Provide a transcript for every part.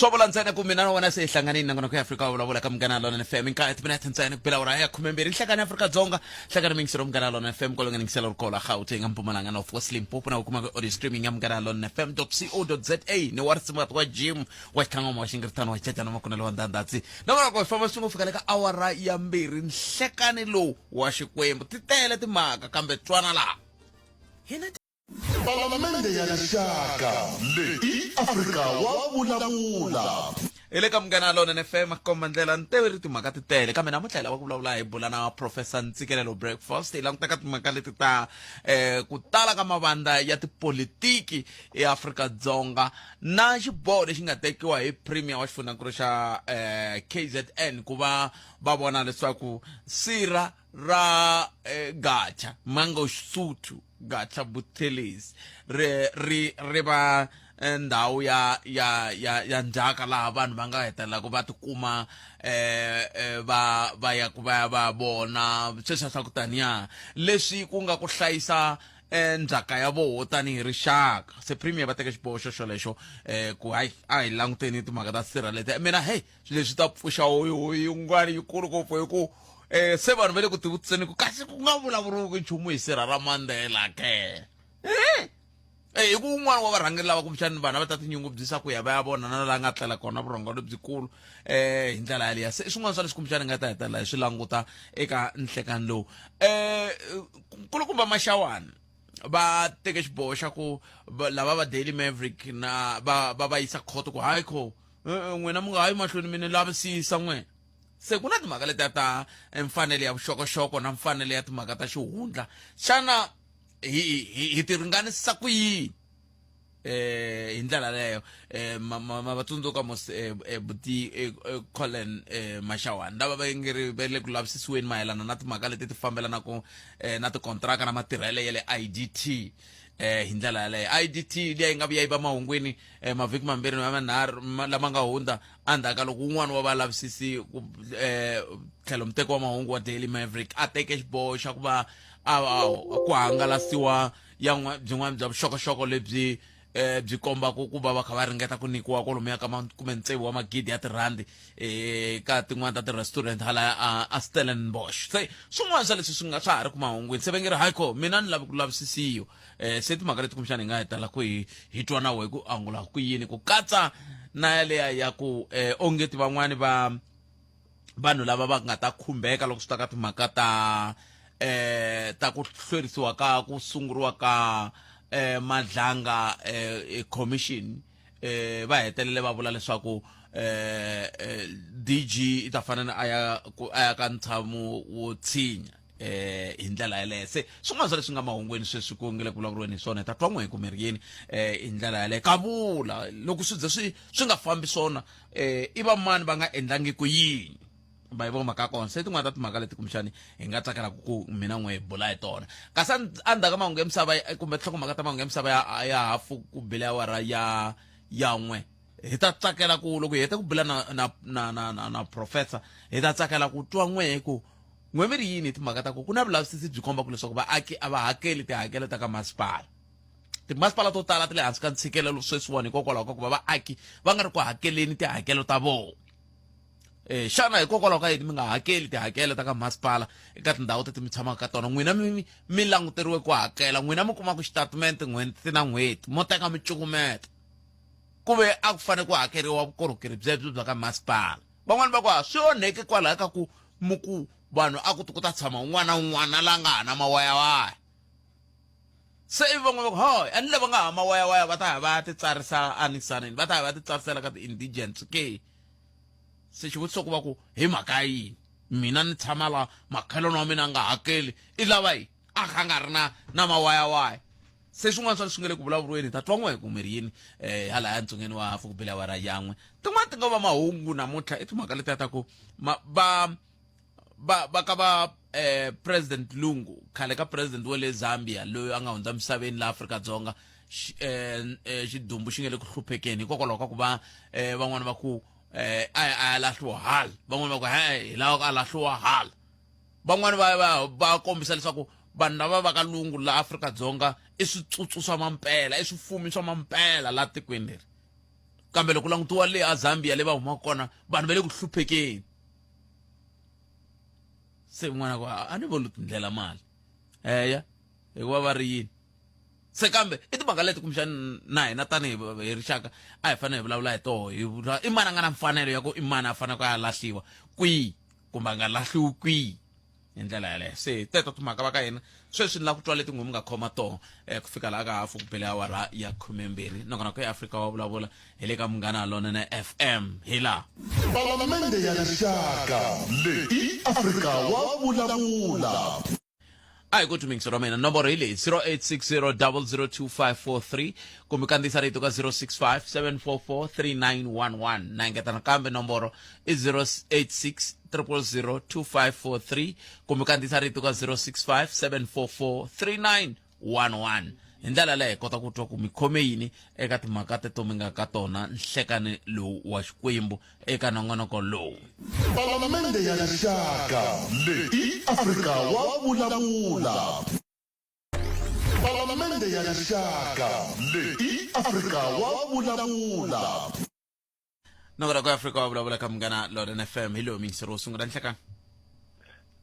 Swo vula ntsena ku mina na wena se hi hlanganini nakona ku ya Afrika wa vulavula ka Munghana Lonene FM nkaye timinete ntsena ku bela awara ya 12 nhlekani Afrika-Dzonga hlekani mingiselo Munghana Lonene FM kwalo nga ningisela ri kola Gauteng Mpumalanga North West Limpopo na u kuma ka audio streaming ya Munghana Lonene FM co.za ni wa risimu wa Jim wa xitlhangoma wa xingiritano wa xicacana makunelo wa ndandhatsi na vona ku hi famba swi ngo fika le ka awara ya mbirhi nhlekani lowu wa Xikwembu ti tele timhaka kambe twana laha hina Palamende ya Rixaka leyi i Afrika wa vulavula. Hi le ka Munghana Lonene FM komba ndlela ntewe ri timhaka ti tele kambe namuntlha hi lava ku vulavula hi bula na Professor Ntsikelelo Breakfast hi languta ka timhaka leti ta eh, ku tala ka mavandla ya tipolitiki eAfrika-Dzonga na xiboho lexi nga tekiwa hi Premier wa xifundzhankulu xa eh, KZN ku va va vona leswaku sirha ra eh, Gacha Mangosuthu Gacha Buthelezi ri ri ri va eh, ndhawu ya ya ya ya ndzhaka laha vanhu va nga hetelelaka va tikuma eh, eh va va ya ku va ya va vona sweswiya swa ku taniya leswi ku nga ku hlayisa eh, ndzhaka ya voho tanihi rixaka se premier va teke xiboho xo xolexo eh, ku hayi a hi languteni timhaka ta sirha leti mina hey swilo leswi ta pfuxa yin'wana yikulu ngopfu hi ku um se vanhu va le ku tivutiseni ku kasi ku nga vulavuriwi nchumu hi sirha ra Mandela ke eh hi ku un'wana wa varhangeri lava kumbexani vanhu a va ta tinyungubyisa ku ya va ya vona na laha nga tlela kona vurhongo lebyikulu um hi ndlela yaliya se swin'wana swa leswi kumbexani nga ta hetelela hi swi languta eka nhlekani lowu um nkulukumba Maxawani va teke xiboho xa ku lava va Daily Maverick na va va va yisa khoto ku hayi kho n'wina mi nga hayi mahlweni mi ni lavisisa n'we se ku na timhaka letiya ta mfanelo ya vuxokoxoko na mfanelo ya timhaka ta xihundla xana hi hi hi ti ringanisa ku yini eh hi ndlela leyo eh ma va tsundzuka mos eh, eh, buti eh, Colin Mashawana lava va nge ri va le ku lavisisiweni mayelana na timhaka leti ti fambelanaka na tikontraka na matirhelo ya le IDT eh hi ndlela yaleyo IDT liya yi nga vuya yi va mahungwini eh, mavhiki mambirhi na manharhu lama nga hundza endzhaku ka loko wun'wana wa valavisisi ku eh, tlhelo muteki wa mahungu wa Daily Maverick a teke xiboho xa ku va a ku hangalasiwa ya byin'wana bya vuxokoxoko lebyi eh byi kombaka ku va va kha va ringeta ku nyikiwa kwalomuya ka makume tsevu wa magidi ya tirhandi eh ka tin'wana ta ti-restaurant hala a, a Stellenbosch se swin'wana swa leswi swi nga swa ha ri ku mahungwini se va nge ri hayi kho mina ni lavi ku lavisisiwa eh se timhaka leti kumbexana hi nga hetela ku hi hi twa na wehe ku angula ku yini ku katsa na yaleya ya ku eh ongeti van'wani va vanhu lava va nga ta khumbeka loko swi ta ka timhaka ta eh ta ku hlwerisiwa ka ku sunguriwa ka eh Madlanga eh commission eh va hetelele va vula leswaku eh, eh DG i ta fanele a ya ku a ya ka ntshamo wo tshinya eh hi ndlela yaleyo se swin'wana swa leswi nga mahungwini sweswi ku nge le ku vulavuriweni hi swona hi ta twa n'we hi ku mi ri yini eh hi ndlela yaleyo kavula loko swi ze swi swi nga fambi swona eh i va mani va nga endlangi ku yini va yi vo mhaka kona se tin'wana ta timhaka leti kumbexani hi nga tsakelaka ku mina n'we hi bula hi tona kasi endzhaku ka mahungu ya misava kumbe tinhlokomhaka ta mahungu ya misava ya ya hafu ku bile awara ya ya n'we hi ta tsakela ku loko hi heta ku bula na na na na na, na professor hi ta tsakela ku twa n'we hi ku n'we mi ri yini hi timhaka ta ku ku na vulavisisi byi kombaka leswaku vaaki a va hakeli tihakelo ta ka masipala timasipala to tala ti le hansi ka ntshikelelo sweswiwani hikokwalaho ka ku va vaaki va nga ri ku hakeleni tihakelo ta vona eh xana hikokwalaho ka yini mi nga hakeli tihakelo ta ka masipala eka tindhawu teti mi tshamaka ka tona n'wina mi mi languteriwe ku hakela n'wina mi kumaka xitatimende n'hweti na n'hweti mo teka mi cukumeta ku ve a ku fanele ku hakeriwa vukorhokeri byebyo bya ka masipala van'wani va ku a swi onheke kwalaho ka ku mi ku vanhu a ku ti ku ta tshama un'wana na un'wana la nga ha na mawayawaya se ivi van'wana va ku hoy a ni lava nga ha mawayawaya va ta ya va ya titsarisa anisaneni va ta ya va ya titsarisela ka ti-indigents ke se xivutiso ku va ku hi mhaka yini mina ni tshama la makhelwani wa mina a nga hakeli i lava yi a kha nga ri na na mawayawaya se swin'wana swa leswi nga le ku vulavuriweni hi ta twa n'we hi ku mi ri yini um halaya ntsungeni wa hafu ku bile awara yan'we tin'wana ti nga va mahungu namuntlha i timhaka letiya ta ku va va va ka va eh, president Lungu khale ka president wa le Zambia loyi a nga hundza misaveni la Afrika-Dzonga eh, eh, xidumbu xi nga le ku hluphekeni hikokwalaho ka ku va eh, van'wana va ku eh, a a ya lahliwa hala van'wana va ku he hi lava ku a lahliwa hala van'wana va va va kombisa leswaku vanhu lava va ka Lungu la Afrika-Dzonga i switsutsu swa mampela i swifumi swa mampela la tikweni leri. Kambe loko langutiwa le a Zambia le va humaka kona, vanhu va le ku hluphekeni. Se un'wana ku a ni voni tindlela mali. Eya, hikuva va ri yini? Se kambe i timhaka leti kumbexani na hina tanihi hi rixaka a hi fanele hi vulavula hi toho, hi vula i mani a nga na mfanelo ya ku i mani a fanele ku ya lahliwa kwihi kumbe a nga lahliwi kwihi hi ndlela yaleyo. Se teto timhaka va ka hina sweswi ni lava ku twa leti n'we mi nga khoma toho ku fika laha ka hafu ku bele awara ya 12. Nongonoko ya Afrika wa vulavula hi le ka Munghana Lonene FM hi laha. Palamende ya Rixaka leyi i Afrika wa vulavula. A hi ku twi ra mina nomboro hi leyi 0860002543 kumbe kandziyisa rito ka 0657443911. Na engeta nakambe nomboro i 086 0002543 kumbe kandziyisa rito ka 0657443911. Hi ndlela leyo hi kota ku twa ku mi khome yini eka timhaka teto mi nga ka tona nhlekani lowu wa Xikwembu eka nongonoko lowu. Palamende ya Rixaka leyi i Afrika wa vulavula. Palamende ya Rixaka leyi i Afrika wa vulavula. Nongonoko ya Afrika wa vulavula ka Munghana Lonene FM hi lowu miyingiseri wo sungula. Nhlekani.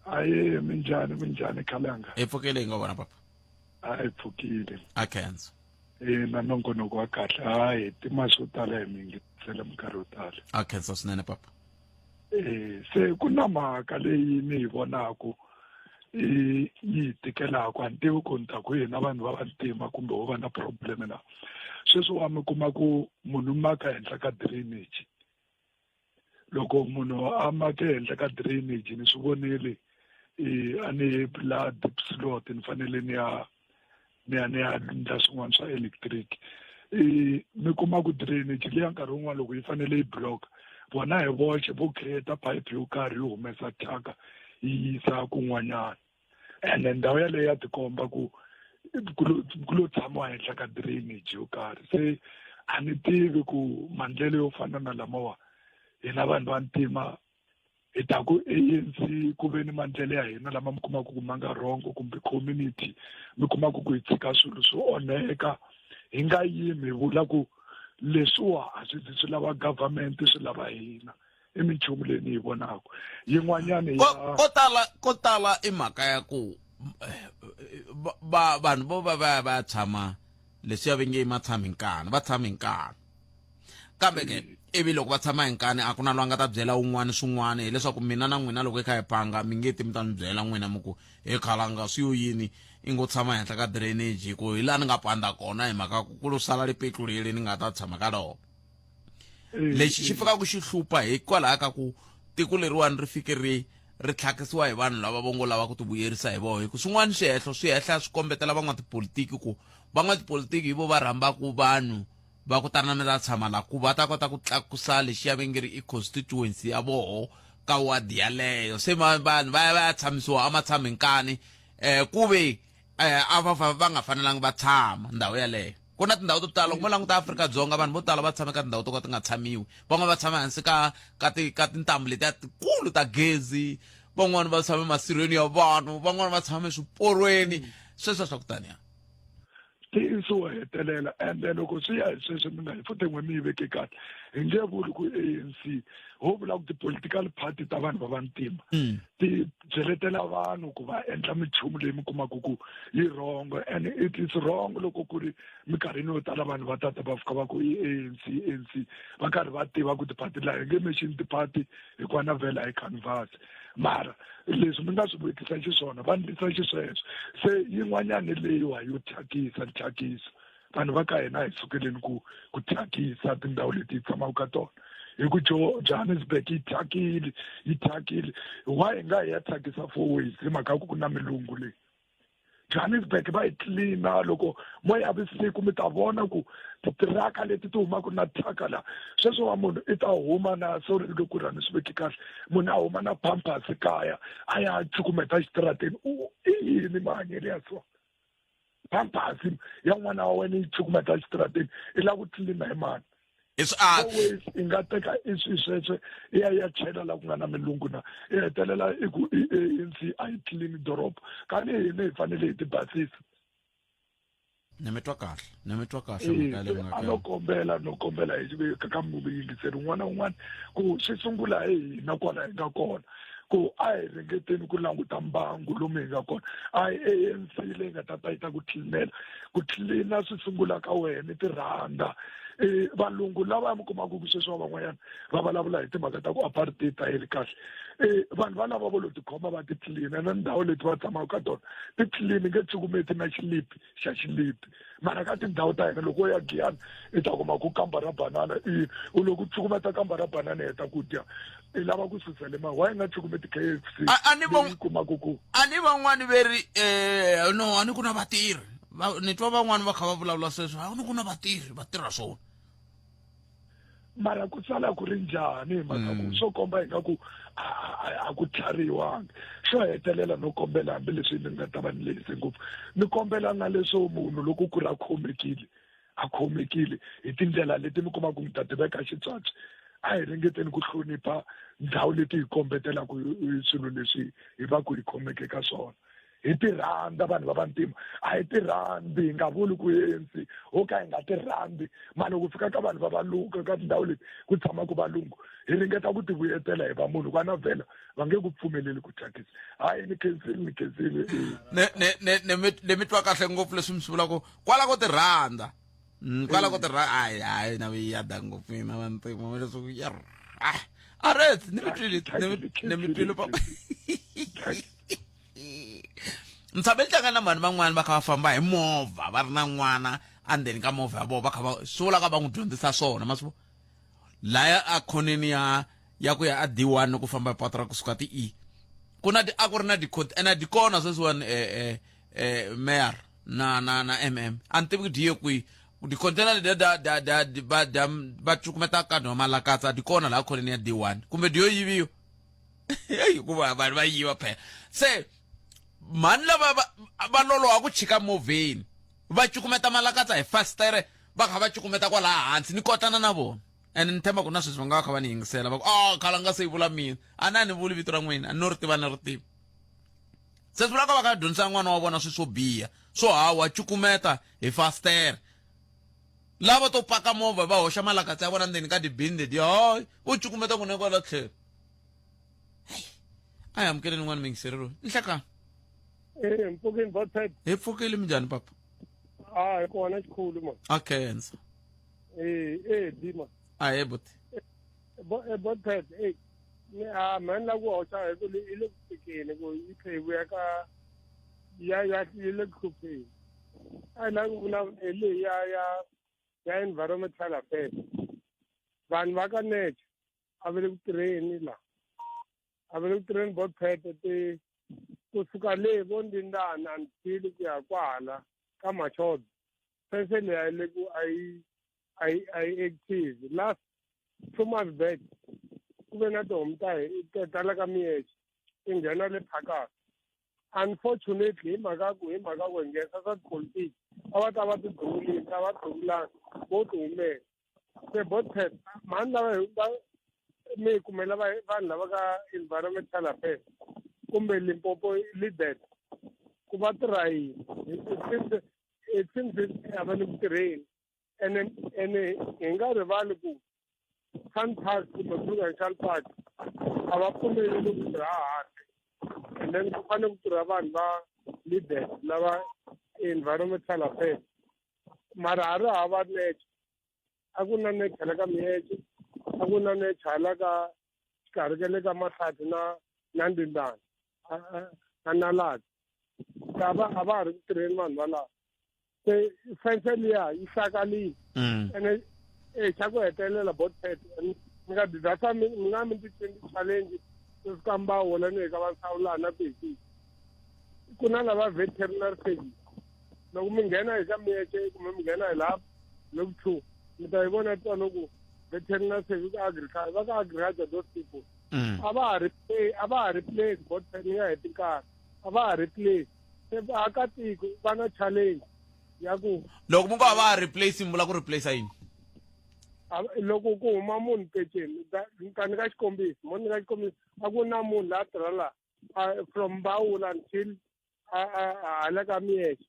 Aye, minjhani, minjhani khalanga? Hi pfukile, hi nga vona papa. A hi pfukile. A khensa. E na nongonoko wa kahle. Hayi, tima swo tala hi mingisela minkarhi yo tala. A khensa swinene papa. Eh, se ku na mhaka leyi ni yi vonaku i yi tikelaka, a ni tivi ku ni ta ku hina vanhu va vantima kumbe ho va na problem na. Sweswi wa mi kuma ku munhu maka henhla ka drainage. Loko munhu a make henhla ka drainage, ni swi vonile a ni la Diepsloot, ni fanele ni ya ni ya ni ya endla swin'wana swa electric. Mi kuma ku drainage liya nkarhi wun'wani loko yi fanele yi block, vona hi voxe vo create pipe yo karhi yo humesa thyaka yi yisa kun'wanyana. Ene ndhawu yaleyo ya tikomba ku ku lo tshamiwa henhla ka drainage yo karhi. Se a ni tivi ku maendlelo yo fana na lamawa hina vanhu va ntima hi ta ku ANC ku ve ni maendlelo ya hina lama mi kumaka ku ma nga wrong, kumbe community mi kumaka ku hi tshika swilo swi onheka, hi nga yimi hi vula ku leswiwa a swi zi swi lava government, swi lava hina. I minchumu leyi ni yi vonaka yin'wanyana ya ko tala, ko tala i mhaka ya ku va vanhu vo va va ya va ya tshama leswiya va nge ma tshami nkani, va tshami nkani. Kambe ke ivi loko va tshama hi nkani a ku na loyi a nga ta byela un'wana swin'wana, hileswaku mina na n'wina loko hi kha hi phanga mi nge ti mi ta ni byela n'wina mi ku he khalanga swi yo yini i ngo tshama henhla ka drainage, hi ku hi laha ni nga pandza kona hi mhaka ku ku lo sala lipetlu leri ni nga ta tshama ka rona. Lexi xi fikaka xi hlupha hikwalaho ka ku tiko leriwani ri fike ri ri tlhakisiwa hi vanhu lava vo ngo lava ku tivuyerisa hi vona, hi ku swin'wana swihehlo swi hehla swi kombetela van'watipolitiki ku van'watipolitiki hi vo va rhambaka vanhu va ku tana mi ta tshama la ku va ta kota ku tlakusa lexiya va nge ri i constituency ya voho ka ward yaleyo. Se vanhu va ya va ya tshamisiwa a nkani ku ve a va va nga fanelanga va tshama ndhawu yaleyo. Ku na tindhawu to tala loko mo languta Afrika-Dzonga, vanhu vo tala va tshame ka tindhawu to ka ti nga tshamiwi, van'wana va tshama hansi ka ka ti ka tintambu letiya tikulu ta gezi, van'wani va tshame masirheni ya vanhu, van'wani va tshame swiporweni, sweswo swa ku taniya. Ntiyiso wo hetelela ende loko swi ya hi sweswo mi nga hi futhi n'we mi yi veke kahle, hi nge vuli ku ANC, ho vula ku ti-political party ta vanhu va vantima ti byeletela vanhu ku va endla minchumu leyi mi kumaka ku yi wrong. And it is wrong loko ku ri minkarhini yo tala vanhu va tata va fika va ku i ANC, ANC, va karhi va tiva ku tiphati laha hi nge mention tiphati hikuva na vhela hi canvas, mara leswi mi nga swi vekisa xiswona va ndlisa xisweswo. Se yin'wanyani leyiwa yo thyakisa nthyakiso, vanhu va ka hina hi sukeleni ku ku thyakisa tindhawu leti hi tshamaka ka tona, hi ku Johannesburg yi thyakile, yi thyakile. Why hi nga hi ya thyakisa Fourways? Hi mhaka ku ku na milungu leyi. Johannesburg va yi tlilina, loko mo ya vusiku mi ta vona ku titiraka leti ti humaka na thyaka la. Sweswo wa munhu i ta huma na, sorry loko ri a ni swi veki kahle, munhu a huma na pampers kaya a ya cukumeta xitarateni. I yini mahanyelo ya so? Pampers ya n'wana wa wena yi cukumeta xitarateni, i lava ku tlilina hi mani? I swi Always i nga teka i swi sweswo i ya ya chela la ku nga na milungu na i hetelela i ku i ANC a yi tlilini doroba, kani hina hi fanele hi ti basisa. Ni mi twa kahle, ni mi twa kahle mhaka yaleyo mi nga a ka no yona. Kombela, no kombela hi ka muyingiseri un'wana na un'wana ku swi sungula hi hina kwala hi nga kona, ku a hi ringeteni ku languta mbangu lomu hi nga kona. A hi ANC leyi nga ta ta yi ta ku tlilinela. Ku tlilina swi sungula ka wena, ti rhandza. Valungu lava mi kumaka ku sweswi va van'wanyana va vulavula hi timhaka ta ku apartheid a yi ri kahle, vanhu valava vo lo tikhoma va ti tlilina, na ndhawu leti va tshamaka ka tona ti tlilini, nge cukumeti na xilipi xa xilipi. Mara ka tindhawu ta hina, loko wo ya Giyani i ta kuma ku kamba ra banana i u loko u cukumeta kamba ra banana heta ku dya, i lava ku susa le ma why nga cukumeti KFC A ni leyi kumaka ku A ni van'wani ve ri no, a ni ku na vatirhi. Ni twa van'wani va kha va vulavula sweswo, a ni ku na vatirhi va tirha swona. Mara ku sala ku ri njhani hi mhaka ku swo komba ingaku a ku tlhariwangi. Xo hetelela, no kombela, hambileswi ni nga ta va ni lehise ngopfu, ni kombela na leswo munhu loko ku ri a khomekile, a khomekile hi tindlela leti mi kumaka mi ta ti veka xitswatswi, a hi ringeteni ku hlonipha ndhawu leti hi kombetelaka swilo leswi hi va ku hi khomeke ka swona. Hi ti rhandza vanhu va vantima, a hi ti rhandzi. Hi nga vuli ku ANC ho ka hi nga ti rhandzi, ma loko fika ka vanhu va valungu, ka tindhawu leti ku tshamaka valungu, hi ringeta ku ti vuyetela hi va munhu ku ana vhela va nge ku pfumeleli ku thyakisa. Hayi, ni khensile, ni khensile. Ne mi twa kahle ngopfu leswi mi swi vulaka kwala ko ti rhandza. Kwala ko ti rhandza, hayi hayi, na vi yada ngopfu mina vantima leswaku ya ah aret ni mi twile, ni mi twile papa. Ni tshame ni tlanga na mhani van'wani va kha va famba hi movha, va ri na n'wana endzeni ka movha ya vona, va kha va swi vula ka va n'wi dyondzisa swona ma swi laya a khoneni ya ku ya a D1 ku famba hi patu ra kusuka ti E ku na a ku ri na di ene di kona sweswiwani, mayor na MM, a ni tivi ku di ye kwihi di-container letiya da da da va da va cukumeta ka nhova malakatsa, di kona laha khoneni ya D1 kumbe di yo yiviwa, hikuva vanhu va yiva phela. Se mhani lava va loloha ku chika movheni, va cukumeta malakatsa hi fastere, va kha va cukumeta kwalaha hansi. Ni kotana na vona, and ni tshemba ku na sweswi va nga va kha va ni yingisela, va ku oh khala nga se yi vula mina, a na ni vuli vito ra n'wina, a no ri tiva, ni ri tiva. Se swi vula ka va kha va dyondzisa n'wana wa vona swilo swo biha, swo hawa cukumeta hi fastere. Lava to paka movha va hoxa malakatsa ya vona ndzeni ka tibini letiya, hayi u cukumeta kunene kwala tlhelo. A hi amukeleni n'wana mingiseri loyi. Nhlekani. Eh, mpfukeni Botpet. Hi pfukile, minjhani papa? Ah, hi kona xikhulu ma. A khensa. Eh, eh, Dima. A he buti. Botpet, eh. Ni a mhani la ku hoxa hi ku i le ku fikeni ku yi tlhe yi vuya ka ya yi le ku hlupheni. A hi la ku vulavula hi leyi ya environmental affairs. Vanhu va ka nature a va le ku tirheni la. A va le ku tirheni Botpet, ti kusuka le vo Ndindana until ku ya kwala ka Machodzo. Fense leyi a yi le ku a yi active. Last 2 months back ku ve na tihomu ta hi ta la ka Miyexe ti nghena le Phakana. Unfortunately, hi mhaka ku hi nghenisa swa tipolitiki, a va ta va ti duvulile, a va duvulanga, vo ti humela. Se Botpet, mhani lava va mi hi kumela vanhu lava ka environmental affairs kumbe Limpopo leaders ku va tirha yini? It seems a va le ku tirheni. Ene hi nga rivali ku SANParks kumbe Kruger Park a va pfumeleli ku tirha handle, and then ku fanele ku tirha vanhu va leaders lava environmental affairs, mara ha ri hava nature. A ku na nature la ka Miyexe, a ku na nature la ka xikarhi ka le ka Mahlathi na Ndindana a Nalati. A va ha ri ku tirheni vanhu valava. Se fense liya yi hlakalile. Ene e xa ku hetelela, Botpet, mi nga didasa mi nga mi ti challenge swi ka mbawo la ni ka vansawulana ku hi ku na lava veterinary service. Loko mi nghena hi ka Miyexe kumbe mi nghena hi laha Loku two, mi ta yi vona twa loko veterinary service, agriculture, va ka agriculture, those people a va ha replace. Botpet, ni nga heti nkarhi, a va ha replace. Se vaakatiko va na challenge ya ku Loko mi ngo a va ha replace, mi vula ku replace yini? Loko ku huma munhu peceni, ni ta nyika xikombiso, mo nyika xikombiso, a ku na munhu la tirha la from Mbawula until hala ka Miyexe.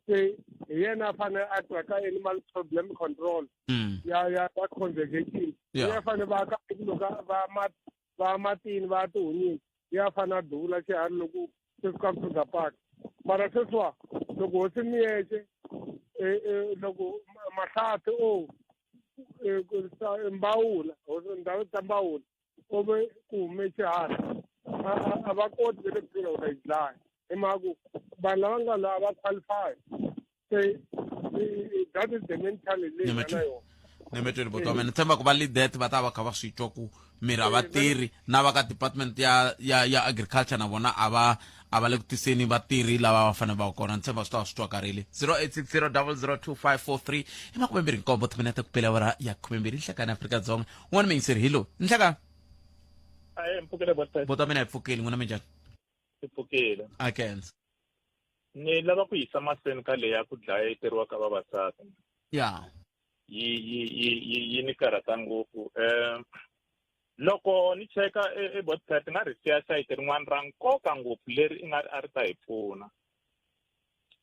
Se hi yena a fanele a tirha ka animal problem control ya ya ya conservation. Ya fanele va ka loko va ma va matini va tihunyini, ya fanele a duvula xiharhi loko swi fika Kruger Park. Mara sweswiwa loko hosi Miyexe, loko Mahlathi o Mbawula, hosi ndhawu ta Mbawula, o ve ku hume xiharhi, a va koti ve le Kruger ku ta yi dlaya, hi mhaka ku vanhu lava nga la a va qualify. Se that is the mentality leyi nga na yona. Nemetweni buti wa mina, ni tshemba ku va leadet va ta va kha va swi twa ku miri a va tirhi na va ka department ya agriculture, na vona a va le ku tiseni vatirhi lava va fanele va kona. Ni tshemba swi ta va swi twakarile. 0860 002543 i 27 timinete ku pela awara ya 12 nhlekani Afrika-Dzonga. Un'wana miyingiseri hi lowu, nhlekani. Ayi, mpfukile bota. Buti wa mina, hi pfukile. N'wina minjhani? Hi pfukile. A kenza. Ni lava ku yisa mahlweni ka leya ku dlayeteriwa ka vavasati. Yi yi yi yi yi ni karhata ngopfu. Loko ni cheka e botpet nga ri siya sayiti rin'wana ra nkoka ngopfu leri i nga ri a ri ta hi pfuna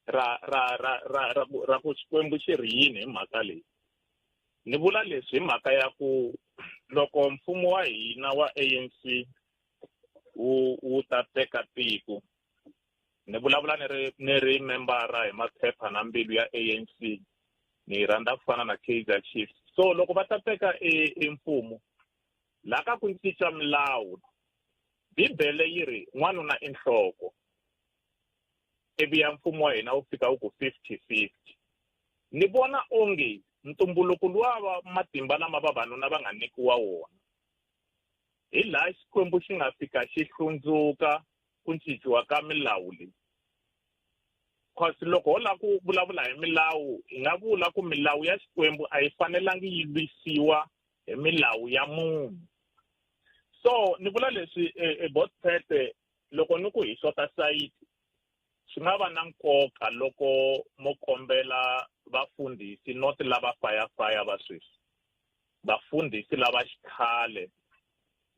ra ra ra ra ra ku ra ku Xikwembu xi ri yini hi mhaka leyi. Ni vula leswi hi mhaka ya ku loko mfumo wa hina wa ANC wu ta teka tiko, ni vulavula ni ri membara hi maphepha na mbilu ya ANC, ni yi rhandza ku fana na Kaizer Chiefs. So loko va ta teka e mfumo la ka ku cinca milawu, Bibele yi ri n'wanuna i nhloko, ivi ya mfumo wa hina wu fika wu ku 50-50. Ni vona onge ntumbuluko luwa va matimba lama vavanuna va nga nyikiwa wona, hi laha Xikwembu xi nga fika xi hlundzuka ku cinciwa ka milawu leyi. Cause loko ho lava ku vulavula hi milawu, hi nga vula ku milawu ya Xikwembu a yi fanelangi yi lwisiwa hi milawu ya munhu. So ni vula leswi, e botpete, loko ni ku hi xota sayiti, swi nga va na nkoka loko mo kombela vafundhisi, not lava fayafaya va sweswi, vafundhisi lava xikhale.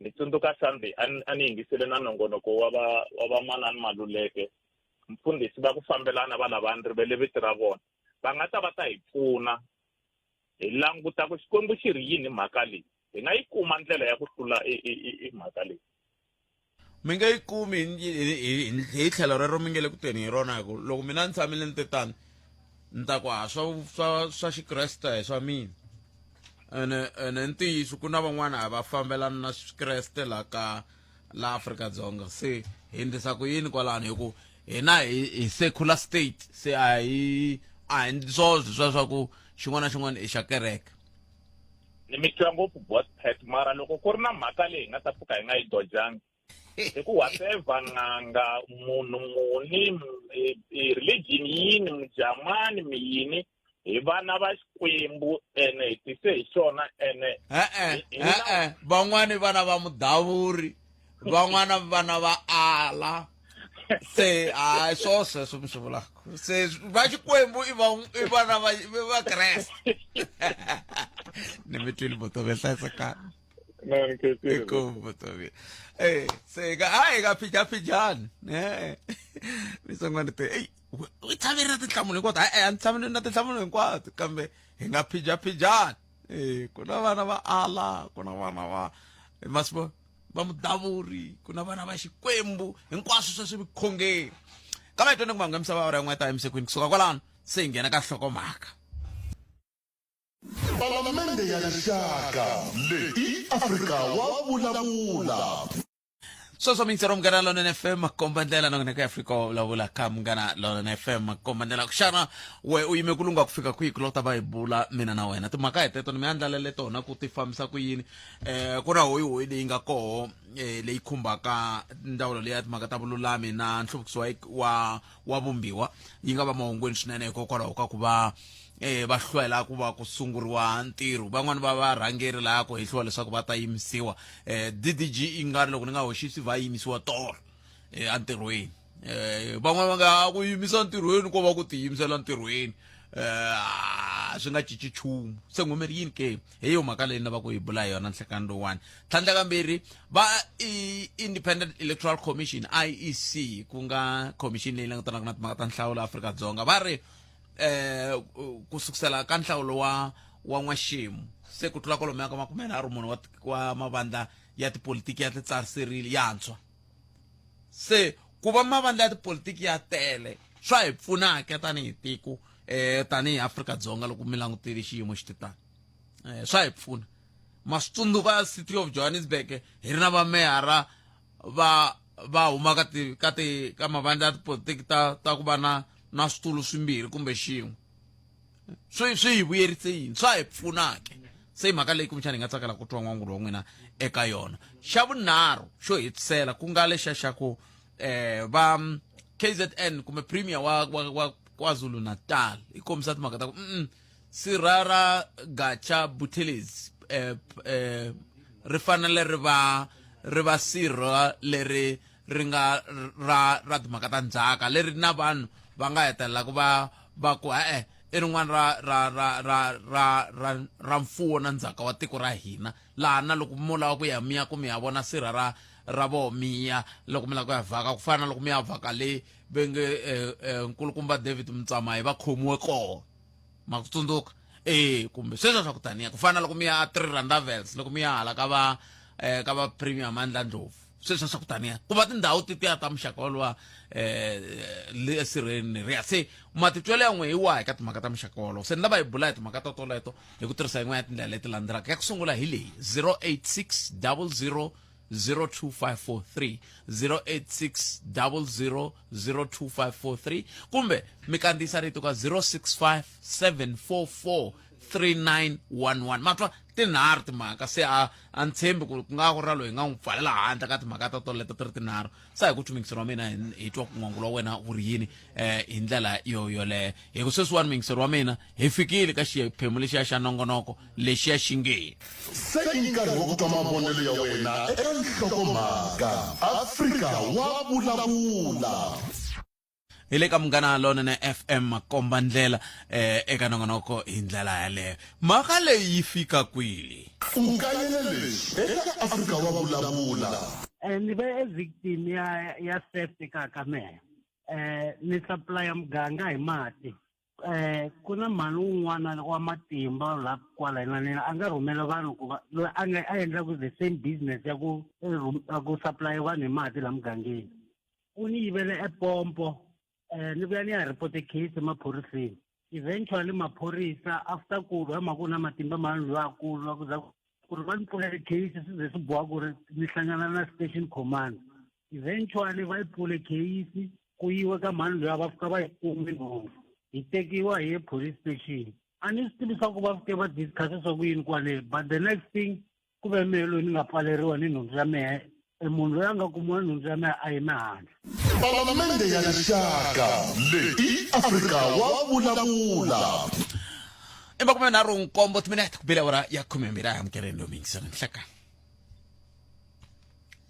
Ni tsundzuka Sunday a ni yingisele na nongonoko wa va Manani Maluleke, mfundhisi va ku fambelana va lava, ni rivele vito ra vona, va nga ta va ta hi pfuna hi languta ku Xikwembu xi ri yini mhaka leyi, hi nga yi kuma ndlela ya ku hlula i mhaka leyi. Mi nge yi kumi hi tlhelo rero mi nge le ku teni hi rona, hi ku loko mina ni tshamile ni te tani, ni ta ku ha swa xikreste hi swa mina. Ene ntiyiso ku na van'wana a va fambelani na xikreste la ka la Afrika-Dzonga. Se hi endlisa ku yini kwalano? Hi ku hina hi secular state, se a hi endli swona swa ku xin'wana na xin'wana i xa kereke. Ni mi twa ngopfu bot pet, mara loko ku ri na mhaka leyi hi nga ta pfuka hi nga yi dojangi, hi ku whatever n'anga, munhu muni, religion yini, mujamani mi yini, hi vana va Xikwembu ene hi tise hi xona ene. E-e, e-e, van'wani vana va mudavuri, van'wana vana va ala. Se hayi, swo sweswo mi swi vulaka, se va Xikwembu i vana va Kreste. Ni mi twile botovi, hlayisekani. Inkomu botovi. Se ka hayi ka phijaphijani misongwana te eyi u tshameri na tinhlamulo hinkwato. Hayi, a ni tshameli na tinhlamulo hinkwato, kambe hi nga phijaphijani. Ku na vana va ala, ku na vana va masivo va mudavuri, ku na vana va Xikwembu, hinkwaswo sweswi vukhongeri. Kambe hi twene ku mahungu ya misava awara yin'we ta emisekwini. Kusuka kwalano se hi nghena ka hlokomhaka. Palamende ya Rixaka leyi Afrika wa vulavula. Sweswo mintsero, Munghana Lonene FM, makomba ndlela nongonoko ya Afrika wa vulavula ka Munghana Lonene FM, makomba ndlela. Xana we u yime ku lungha ku fika kwihi ku lota va hi bula mina na wena timhaka hi teto? Ni mi andlalele tona ku ti fambisa ku yini. Ku na hoyihoyi leyi nga koho, leyi khumbaka ndzawulo leyi ya timhaka ta vululami na nhluvukiso wa vumbiwa, yi nga va mahungwini swinene hikokwalaho ka ku va va hlwela ku va ku sunguriwa ntirho. Van'wani va varhangeri laha ku hehliwa leswaku va ta yimisiwa. DDG i nga ri loko ni nga hoxisi va yimisiwa tolo entirhweni. Van'wani va nga ku yimisa ntirhweni ko va ku tiyimisela ntirhweni, swi nga cinci nchumu. Se n'wumeri yini ke? Hi yo mhaka leyi ni lavaka ku yi bula hi yona nhlekani lowuwani. Tlhandlakambirhi, va i Independent Electoral Commission, IEC, ku nga commission leyi langutanaka na timhaka ta nhlawulo Afrika-Dzonga, va ri ku sukusela ka nhlawulo wa wa n'waxemu se ku tlula kwalomuya ka 34 wa mavandla ya tipolitiki ya titsariserile yantshwa. Se ku va mavandla ya tipolitiki ya tele swa hi pfuna-ke tanihi tiko tanihi Afrika-Dzonga loko mi langutile xiyimo xi titano. Swa hi pfuna. Ma swi tsundzuka City of Johannesburg hi ri na vameyara va va huma ka ti ka ti ka mavandla ya tipolitiki ta ta ku va na na switulu swimbirhi kumbe xin'we. Swi swi hi vuyerise yini? Swa hi pfuna-ke. Se i mhaka leyi kumbexana hi nga tsakela ku twa n'wangulo wa n'wina eka yona. Xa vunharhu xo hetisela ku nga lexa xa ku va KZN kumbe Premier wa wa wa KwaZulu-Natal yi kombisa timhaka ta ku sirha ra Gatsha Buthelezi ri fanele ri va ri va sirha leri ri nga ra ra timhaka ta ndzhaka leri na vanhu va nga hetelelaka va va ku e-e i rin'wana ra ra ra ra ra ra ra mfuwo na ndzhaka wa tiko ra hina laha na loko mo lava ku ya mi ya ku mi ya vona sirha ra ra vo miya loko mi lava ku ya vhaka ku fana na loko mi ya vhaka le ve nge nkulukumba David Mtsamayi va khomiwe kona ma ku tsundzuka e kumbe sweswo swa ku taniya ku fana na loko mi ya Three Rondavels loko mi ya hala ka va ka va Premier Mandla Ndlovu sweswo swa ku taniya ku va tindhawu tetiya ta muxaka wolowa le esirheni riya se matitwelo ya n'we hi wahi ka timhaka ta muxaka wolowo se ni lava hi bula hi timhaka to toleto hi ku tirhisa yin'wana ya tindlela leti landzelaka ya ku sungula hi leyi 086 00 02543 086 00 02543 kumbe mi kandziyisa rito ka 065 744 3911 matwa tinharhu timhaka se a a ni tshembi ku ku nga ku ra loyi hi nga n'wi pfalela handle ka timhaka ta toleto ti ri tinharhu sa hi ku twi wa mina hi twa ku n'wangulo wa wena wu ri yini hi ndlela yo yoleyo hi ku sweswiwani muyingiseri wa mina hi fikile ka xiphemu lexiya xa nongonoko lexiya xi nge Se i nkarhi wa ku twa mavonelo ya wena eka nhlokomhaka. Afrika wa vulavula. Hi le ka Munghana Lonene FM makomba ndlela eka nongonoko hi ndlela yaleyo. Mhaka leyi yi fika kwini? U kayele leswi eka Afrika wa vulavula. Ni ve e victim ya ya theft kaya ka mehe. Ni supplier muganga hi mati. Ku na mhani wun'wana wa matimba la kwala inaneni a nga rhumela vanhu ku va loyi a nga a endlaku the same business ya ku ya ku supply vanhu hi mati la mugangeni. U ni yivele e pompo ni vuya ni ya report case emaphoriseni. Eventually maphorisa after ku lwa hi mhaka ku na matimba mhani loyi a ku lwa ku za ku ri va ni pfulele case swi ze swi boha ku ri ni hlangana na station commander. Eventually va yi pfule case ku yiwe ka mhani luya va fika va yi kume nhundzu hi tekiwa hi ye police station. A ni swi tivi swa ku va fike va discuss swa ku yini kwale but the next thing ku ve mehe loyi ni nga pfaleriwa ni nhundzu ya mehe e munhu loyi a nga kumiwa nhundzu ya mehe a yime handle. Palamende ya Rixaka leyi i Afrika wa vulavula. I 37 timinete ku bile awara ya 12 a hi amukeleni loyi muyingiseri nhlekani.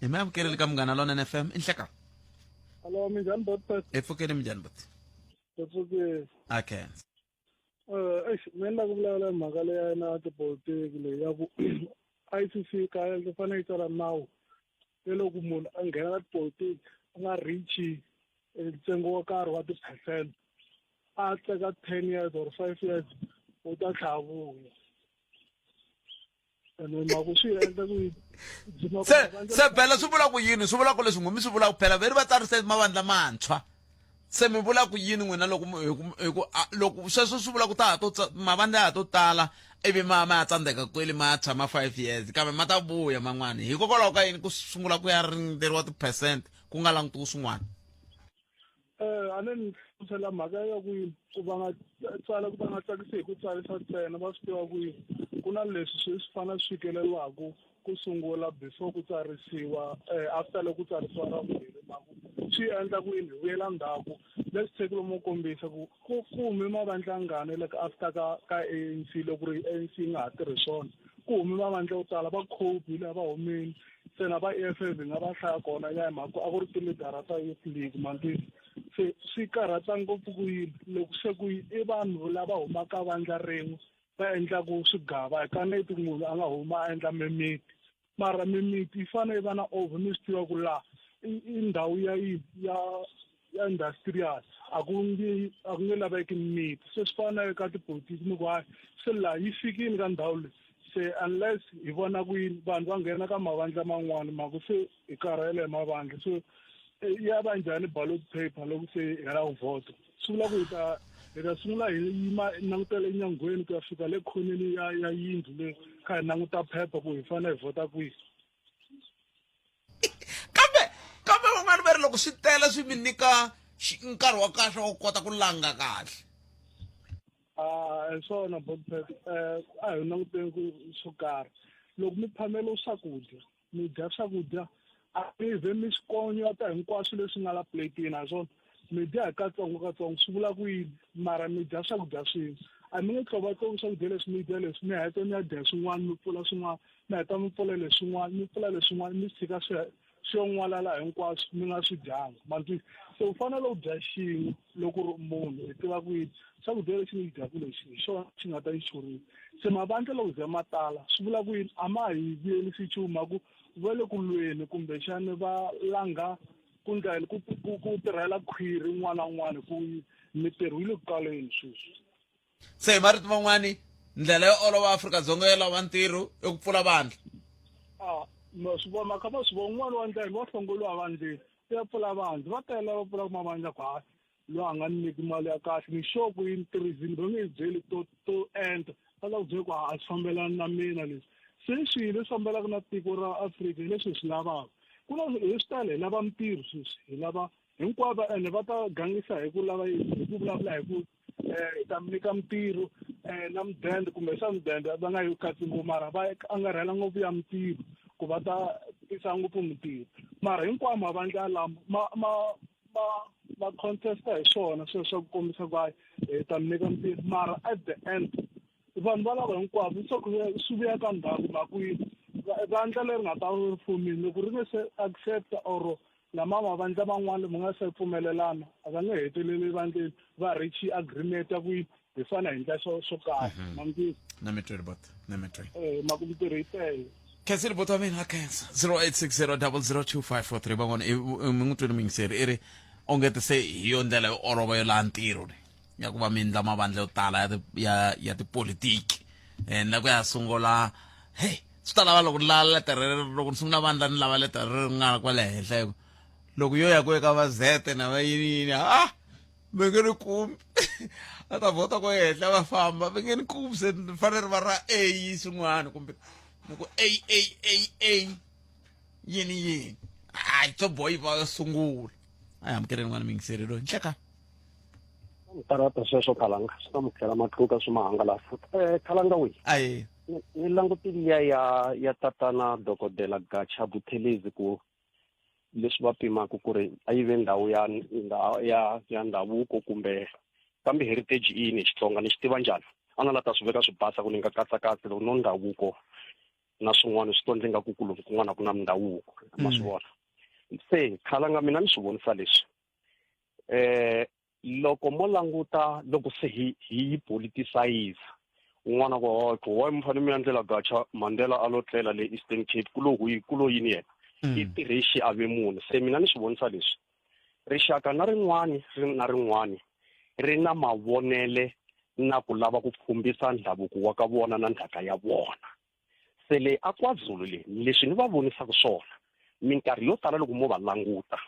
Hi mi amukeleli ka Munghana Lonene FM i nhlekani. Hello, minjhani bot? Hi pfukeni minjhani bot? Hi pfukile. Okay. Eish, mina ni lava ku vulavula hi mhaka leyi na tipolitiki leyi ya ku ICC kaya yi fanele yi tsala nawu ya loko munhu a nghena ka tipolitiki a nga reach ntsengo wo karhi wa ti-percent a teka 10 years or 5 years u ta tlhela vuya ene mhaka swi endla ku se se phela swi vula ku yini swi vula ku leswi n'wi mi swi vula ku phela veri va tsarise mavandla mantshwa se mi vula ku yini n'wina loko hi ku loko sweswo swi vula ku ta ha to mavandla ya ha to tala ivi ma ma ya tsandzeka kwele ma ya tshama 5 years kambe ma ta vuya man'wana hikokwalaho ka yini ku sungula ku ya rindzeriwa ti-percent ku nga langutiwi swin'wana A ni ni hlamusela mhaka ya ku ku va nga tsala ku va nga tsakisi hi ku tsarisa ntsena va swi tiva ku ku na leswi swi swi fanele swi fikeleriwaku ku sungula before ku tsarisiwa after loko ku tsarisiwa ra vumbirhi mhaka swi endla ku yini hi vuyela ndzhaku let's take lomu kombisa ku ku ku hume mavandla ngani like after ka ka ANC loko ri ANC yi nga ha tirhi swona ku hume mavandla yo tala va Cope la va humile se na va EFF hi nga va hlaya kona ya hi mhaka a ku ri tilidara ta youth league mantwisi se swi karhata ngopfu ku yini loko se ku i vanhu lava humaka vandla rin'we va endlaku swigava hi kaneti munhu a nga huma a endla mimiti mara mimiti yi fanele yi va na over mi swi tiva ku laha i ndhawu ya yini ya ya industrial a ku nge a ku nge laveki miti se swi fana na ka tipolitiki mi ku hayi se laha yi fikile ka ndhawu leyi se unless hi vona ku yini vanhu va nghena ka mavandla man'wana mhaka se hi karhele hi mavandla so eh, ya va njhani ballot paper loko se hi hela ku vhota swi vula ku hi ta hi ta sungula hi yima langutela enyangweni ku ya fika le khoneni ya ya yindlu le kha hi languta phepha ku hi fanele hi vhota kwihi kambe kambe van'wana va ri loko swi tele swi mi nyika nkarhi wa kahle wa ku kota ku langa kahle a hi swona botpet um a hi languteni ku swo karhi loko mi phamela swakudya mi dya swakudya a mi ze mi swi konyota hinkwaswo leswi nga la puletini ha swona mi dya hi katsongo katsongo swi vula ku yini mara mi dya swakudya swin'we a mi nge tlovatlovi swakudya leswi mi dya leswi mi heta mi ya dya swin'wana mi pfula swin'wana mi heta mi pfula leswin'wana mi pfula leswin'wana mi tshika swi swi yo n'walala hinkwaswo mi nga swi dyanga mantwisi se u fanele u dya xin'we loko u ri munhu i tiva ku yini swakudya lexi ni xi dyaku lexi hi xona xi nga ta yi xurisa se mavandla loko ze ma tala swi vula ku yini a ma hi vuyelisi nchumu ku va le ku lweni kumbexani va langha ku ndlela ku ku ku tirhela khwiri un'wana na un'wana ku mitirho yi le ku kaleni sweswi Se hi marito man'wani ndlela yo olova Afrika-Dzonga yo lava ntirho i ku pfula vandla. A ma swi vona kha va swi vona un'wana wa ndlela wa hlongoliwa vandleni u ya pfula vandla va tele va pfulaka mavandla ku hayi loyi a nga ni nyiki mali ya kahle ni sure ku yi ni tirhisini va nge yi byeli to to enta va ta ku byela ku a swi fambelani na mina leswi se swilo leswi fambelaka na tiko ra Afrika hi leswi hi swi lavaka ku na hi swi tala hi lava mintirho sweswi hi lava hinkwavo ene va ta gangisa hi ku lava hi ku vulavula hi ku hi ta mi nyika mintirho na mudende kumbexana mudende va nga yi katsi ngopfu mara va angarhela ngopfu ya mintirho ku va ta tisa ngopfu mintirho mara hinkwawo mavandla lama ma ma ma ma contesta hi swona sweswo swa ku kombisa ku hayi hi ta mi nyika mintirho mara at the end vanhu valava hinkwavo swa ku swi vuya ka ndhaku mhaka yini vandla leri nga ta ri fumile loko ri nge se accepta or lama mavandla man'wana mi nga se pfumelelana a va nge heteleli vandleni va reach agreement ya ku hi fana hi ndla swo swo karhi mhm. mamtisi na mi tweli bot na mi tweli eh maku mitirho yi tele khensile bot wa mina a khensa 0860002543 van'wana mi n'wi tweli muyingiseri i ri ongete se hi yo ndlela yo olova yo laha ntirho leyi ya ku va mi endla mavandla yo tala ya ya ya tipolitiki um na ku ya sungula hey swi ta lava loko ni lava letere loko ni sungula vandla ni lava letere ri nga kwale henhla hi ku loko yo ya ku eka va zete na va yini yini ah va nge ni kumi a ta vhota ko henhla va famba va nge ni kumi se ni fanele ri va ra a swin'wana kumbe ni ku a a a a yini yini hayi swo boyi va sungula a hi amukeleni n'wana miyingiseri loyi nhleka Karata sweswo khalanga swi ta mu tlhela matluka swi ma hangalasa um khalanga wihi ayi ni langutile ya ya ya tatana dokodela Gacha Buthelezi ku leswi va pimaka ku ri a yi ve ndhawu ya ya ya ndhavuko kumbe kambe heritage i yini hi Xitsonga ni xi tiva njhani a na la ta swi veka swi basa ku ni nga katsakatsi loko no ndhavuko na swin'wana swi to ndzi nga ku ku lomu kun'wana ku na mindhavuko ma swi vona se khalanga mina ni swi vonisa leswi eh loko mo languta loko se hi hi yi politicize un'wana ku oh ku why mi fanele mi endlela gacha Mandela a lo tlela le Eastern Cape ku lo hui ku lo yini yena mm. i tirhe xiave munhu se mina ni swi vonisa leswi rixaka na rin'wani ri na rin'wani ri na mavonele na ku lava ku pfhumbisa ndhavuko wa ka vona na ndzhaka ya vona se le a KwaZulu le leswi ni va vonisaka swona minkarhi yo tala loko mo va languta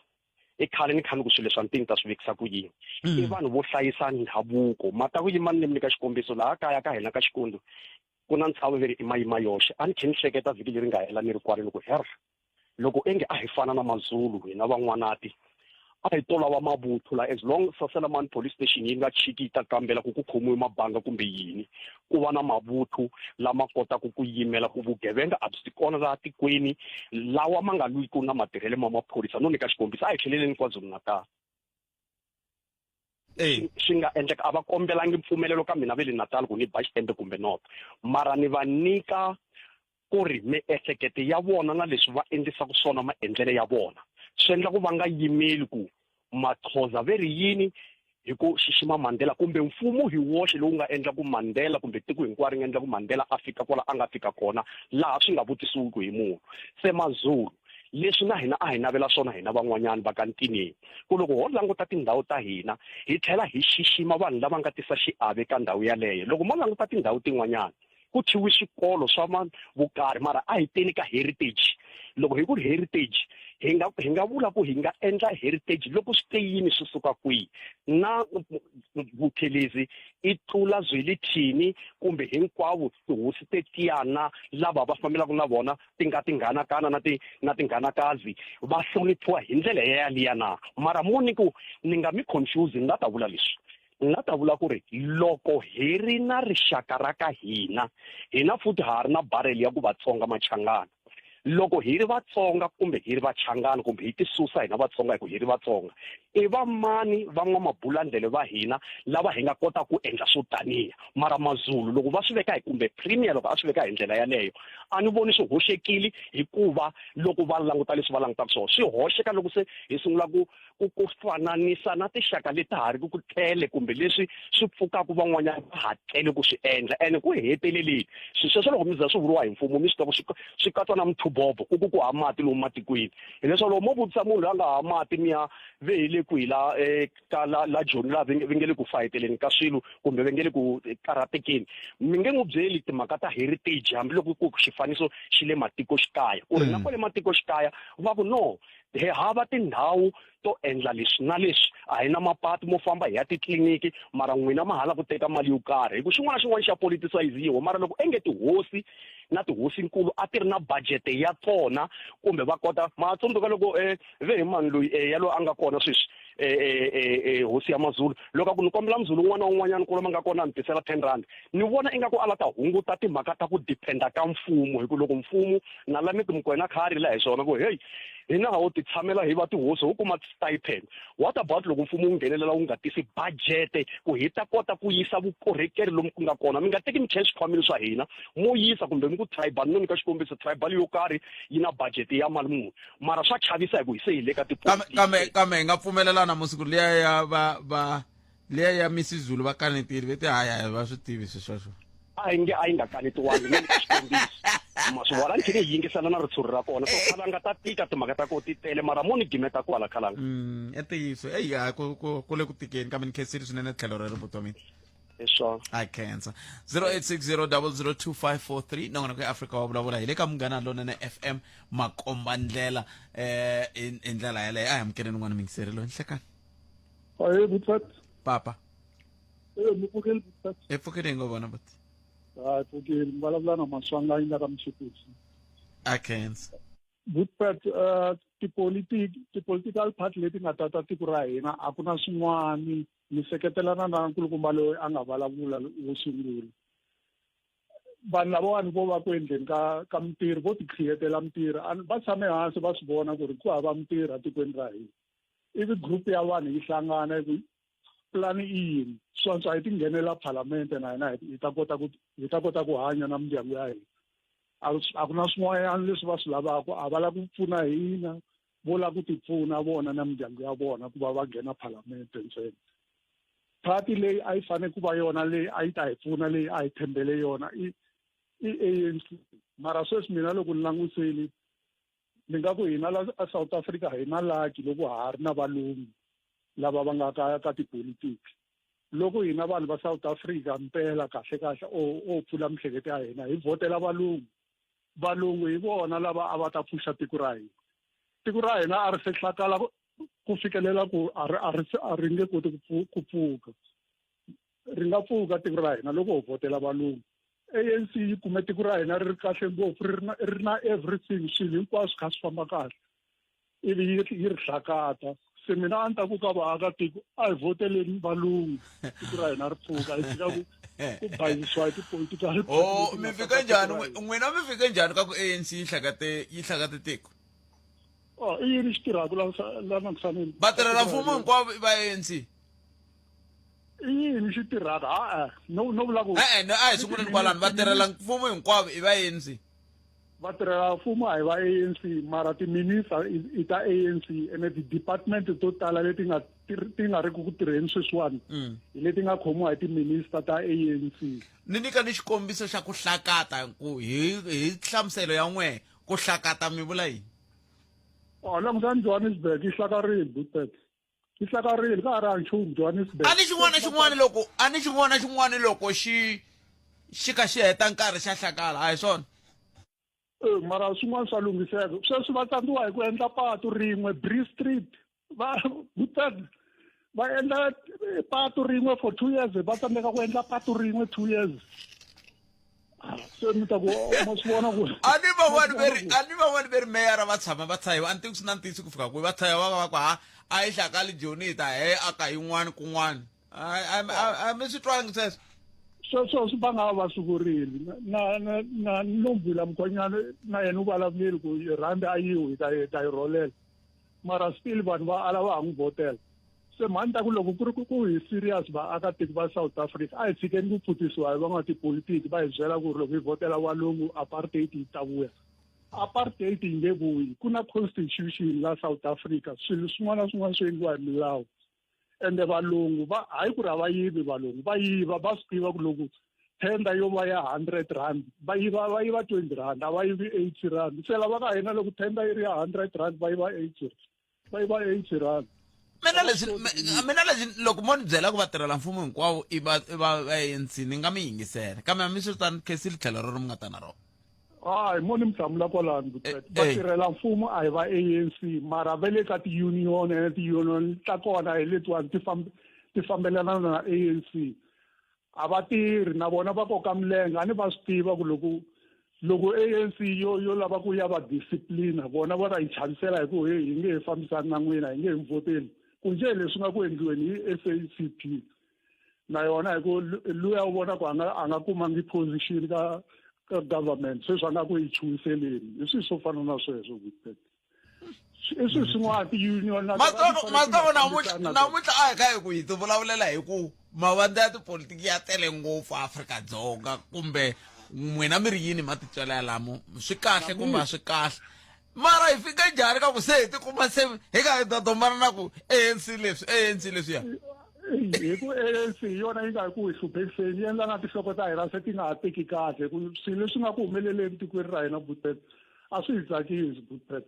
i khale ni kha ni ku swilo leswa ntini ta swi vekisa ku yini mm. i vanhu vo hlayisa ndhavuko mata ku yima ni mi nyika xikombiso laha kaya ka hina ka xikundu ku na ntshava veri i mayima yoxe a ni khe ni hleketa vhiki leri nga hela ni ri kwale ni ku her loko enge a hi fana na mazulu hina van'wanati a hi to lava mavuthu la as long saselamani police station yi nga chiki yi ta kambela ku ku khomiwe mabanga kumbe yini ku va na mavuthu lama kotaka ku yimela ku vugevenga a byi kona laha tikweni lawa ma nga lwiku na matirhelo ma maphorisa no nyika xikombiso a hi tlheleleni KwaZulu-Natal swi nga endleka a va kombelangi mpfumelelo ka mina ve le Natal ku ni ba xitembe kumbe not mara ni va nyika ku ri miehleketo ya vona na leswi va endlisaka swona maendlelo ya vona swi endla ku va nga yimeli ku Maxhosa ve ri yini hi ku xixima Mandela kumbe mfumo hi woxe lowu nga endla ku Mandela kumbe tiko hinkwaro ri nga endla ku Mandela a fika kwala a nga fika kona laha swi nga vutisiwiki hi munhu se Mazulu Leswi na hina a hi navela swona hina van'wanyana va ka Ntineni, ku loko ho languta tindhawu ta hina hi tlhela hi xixima vanhu lava nga tisa xiave ka ndhawu yaleyo. Loko mo languta tindhawu tin'wanyana, ku thyiwe swikolo swa ma vukarhi mara a hi teni ka heritage. Loko hi ku heritage hi nga hi nga vula ku hi nga endla heritage loko swi te yini swi suka kwihi na Buthelezi i tlula Zwelithini kumbe hinkwavo tihosi tetiyana lava va fambelaka na vona ti nga tinghanakana na ti na tinghanakazi va hloniphiwa hi ndlela yaliya na mara mo ni ku ni nga mi confuse ni nga ta vula leswi ni nga ta vula ku ri loko hi ri na rixaka ra ka hina hina futhi ha ri na barrel ya ku Vatsonga Machangana loko hi ri Vatsonga kumbe hi ri Vachangana kumbe hi tisusa hina Vatsonga hi ku hi ri Vatsonga i va mani van'wamabulandlele va hina lava hi nga kota ku endla swo taniya mara Mazulu loko va swi veka hi kumbe premier loko a swi veka hi ndlela yaleyo a ni voni swi hoxekile hikuva loko va languta leswi va langutaka swona swi hoxeka loko se hi sungula ku ku ku fananisa na tinxaka leti ha riki ku tlele kumbe leswi swi pfukaka van'wanyana va ha tlele ku swi endla ene ku heteleleni swilo sweswo loko mi za swi vuriwa hi mfumo mi swi tiva ku swi swi katsa na muthubobo ku ku ku ha mati lomu matikweni hileswaku loko mo vutisa munhu loyi a nga ha mati mi ya ve hi le kwihi la eh, ka la la Joni la va nge le ku fayeteleni ka swilo kumbe va nge le ku karhatekeni mi nge n'wi byeli timhaka ta heritage hambiloko ku xifaniso xi le matikoxikaya ku ri na kwale matikoxikaya va ku no hi hava tindhawu to endla leswi na leswi a hi na mapatu mo famba hi ya titliliniki mara n'wina ma hala ku teka mali yo karhi hi ku xin'wana na xin'wana xa politicize-iwa mara loko enge tihosi na tihosinkulu a ti ri na budget ya tona kumbe va kota ma tsundzuka loko um ve hi mani loyi um yaloye a nga kona sweswi um hosi ya Mazulu loko a ku ni kombela Muzulu un'wana na un'wanyana kwalomu a nga kona a ni tisela ten rand ni vona ingaku a la ta hunguta timhaka ta ku dependa ka mfumo hi ku loko mfumo na Lameck Mokoena kha a rila hi swona ku heyi hina ho ti tshamela hi va tihosi ho kuma stipend what about loko mfumo wu nghenelela wu nga tisi budget ku hi ta kota ku yisa vukorhokeri lomu ku nga kona mi nga teki mi chela swikhwameni swa hina mo yisa kumbe mi ku tribal no nyika xikombiso tribal yo karhi yi na budget ya mali muni mara swa chavisa hi ku hi se hi le ka kambe kambe kambe hi nga pfumelelana musiku liya ya va va liya ya misizulu va kanetile ve ti hayi hayi va swi tivi swi sweswo a yi nge a yi nga kanetiwangi no nyika xikombiso ma swi vona ni tlhele hi yingisela na ritshuri ra kona so khalanga ta tika timhaka ta ko ti tele mara mo ni gimeta kwala khalanga i ntiyiso eyi hayi ku ku ku le ku tikeni kambe ni khensile swinene tlhelo rero buti wa mina hi swona I khensa 0860002543 nongonoko ya Afrika wa vulavula hi le ka Munghana Lonene FM makomba ndlela eh hi ndlela yaleyo a hi amukeleni n'wana mingiseri loyi nhlekani Ahee Butfat. Papa. Eh mi pfukeli Butfat. E pfukeli hi ngo vona buti. Ha pfukeli mi vulavula na Maswanganyi la ka Mchipisi. I khensa. Butfat uh, tipolitiki ti-political party leti nga tata tiko ra hina a ku na swin'wani ni seketelana na nkulukumba loyi a nga vulavula wo sungula vanhu lavawani vo va ku endleni ka ka mintirho vo ti createla mintirho va tshame hansi va swi vona ku ri ku hava mintirho etikweni ra hina ivi group ya vanhu yi hlangana ku pulani i yini swantswa hi tinghenela phalamente na hina hi ta kota ku hi ta kota ku hanya na mindyangu ya hina a ku na swin'wanyana leswi va swi lavaka a va lava ku pfuna hina vo lava ku tipfuna vona na mindyangu ya vona ku va va nghena phalamente ntsena party leyi a yi fanele ku va yona leyi a yi ta hi pfuna leyi a hi tshembele yona i i ANC mara sweswi mina loko ni languseli ni nga ku hina la a South Africa hi na lucky loko ha ri na valungu lava va nga ka ka tipolitiki loko hina vanhu va South Africa mpela kahle kahle o o pfula mihleketo ya hina hi vhotela valungu valungu hi vona lava a va ta pfuxa tiko ra hina tiko ra hina a ri se hlakala ku fikelela ku a ri a ri a ri nge koti ku pfuka ri nga pfuka tiko ra hina loko ho vhotela valungu ANC yi kume tiko ra hina ri ri kahle ngopfu ri ri na ri na everything swilo hinkwaswo kha swi famba kahle ivi yi yi ri hlakata se mina a ni ta ku ka vaakatiko a hi vhoteleni valungu tiko ra hina ri pfuka hi tshika ku ku bayisiwa hi tipolitical oh mi fike njhani n'wina mi fike njhani ka ku ANC yi hlakate yi hlakate tiko oh i yini xi tirhaka la la langusaneni vatirhela mfumo hinkwavo i va ANC i yini xi tirhaka ha-e no no vula ku e-e no a hi sunguleni kwalano vatirhela mfumo hinkwavo i va ANC Vatirhela mfumo a hi va ANC mara ti-minister i ta ANC ene ti-department to tala leti nga ti nga ri ku tirheni sweswiwani mm. hi leti nga khomiwa hi ti-minister ta ANC. Ni nyika ni xikombiso xa ku hlakata ku hi hi nhlamuselo ya n'we ku hlakata mi vula yini? A langutani Johannesburg yi hlakarile Boetat. Yi hlakarile ka ha ri hava nchumu Johannesburg. A ni xin'wana na xin'wana loko a ni xin'wana na xin'wana loko xi xi kha xi heta nkarhi xa hlakala a hi swona? Eh, mara swin'wana swa lunghiseka. Sweswi va tsandziwa hi ku endla patu rin'we Bree Street. Va Boetat va endla patu rin'we for 2 years va tsandzeka ku endla patu rin'we 2 years. Se mi ta ku ma swi vona ku a ni van'wani ve ri a ni van'wani ve ri meyara va tshama va tshahiwa a ni tivi swi na ntiyiso ku fika kwihi va tshahiwa va va ku ha a yi hlakali joni hi ta he aka yin'wani kun'wani a mi swi twangi sweswo sweswo swi va nga va swi vurile na na na Nomvula Mkhwanyana na yena u vulavulile ku rhandi a yiwi hi ta hi ta yi rholela mara still vanhu va ala va ha n'wi vhotela se mhani ta ku loko ku ri ku hi serious vaakatiko va South Africa a hi tshikeni ku pfutisiwa hi van'watipolitiki va hi byela ku ri loko hi vhotela valungu apartheid yi ta vuya apartheid yi nge vuyi ku na constitution la South Africa swilo swin'wana na swin'wana swi endliwa hi milawu ende valungu va hayi ku ri a va yivi valungu va yiva va swi tiva ku loko tender yo va ya 100 rand va yiva va yiva 20 rand a va yivi 80 rand se lava ka hina loko tender yi ri ya 100 rand va yiva 80 va yiva 80 rand mina leswi mina leswi loko mo ni byela ku vatirhela mfumo hinkwavo i va i va ANC ni nga mi yingisela kambe a mi swi tani khensile tlhelo rero mi nga ta na rona hayi mo ni mi hlamula kwalano vatirhela mfumo a hi va ANC mara va le ka ti-union ene ti-union ta kona hi letiwani ti ti fambelana na ANC a va tirhi na vona va koka milenge a ni va swi tiva ku loko loko ANC yo yo lava ku ya va discipline vona va ta yi chavisela hi ku he hi nge he fambisani na n'wina hi nge he mi vhoteli ku njhe leswi nga ku endliweni hi SACP na yona hi ku luya u vona ku a nga a nga kumangi position ka ka government sweswi a nga ku yi chuhiseleni hi swilo swo fana na sweswo i swilo swin'wana ti-union na Matsongo namuntlha namuntlha a hi kha hi ku hi ti vulavulela hi ku mavandla ya tipolitiki ya tele ngopfu Afrika-Dzonga kumbe n'wina mi ri yini ma titwela yalamo swi kahle kumbe a swi kahle mara hi fika njhani ka ku se hi tikuma se hi ka hi dodombana na ku ANC leswi ANC leswiya hi ku ANC hi yona yi nga hi ku hi hluphekiseni yi endla na tinhloko ta hina se ti nga ha teki kahle ku swilo leswi nga ku humeleleni tikweni ra hina Boetat a swi hi tsakisi Boetat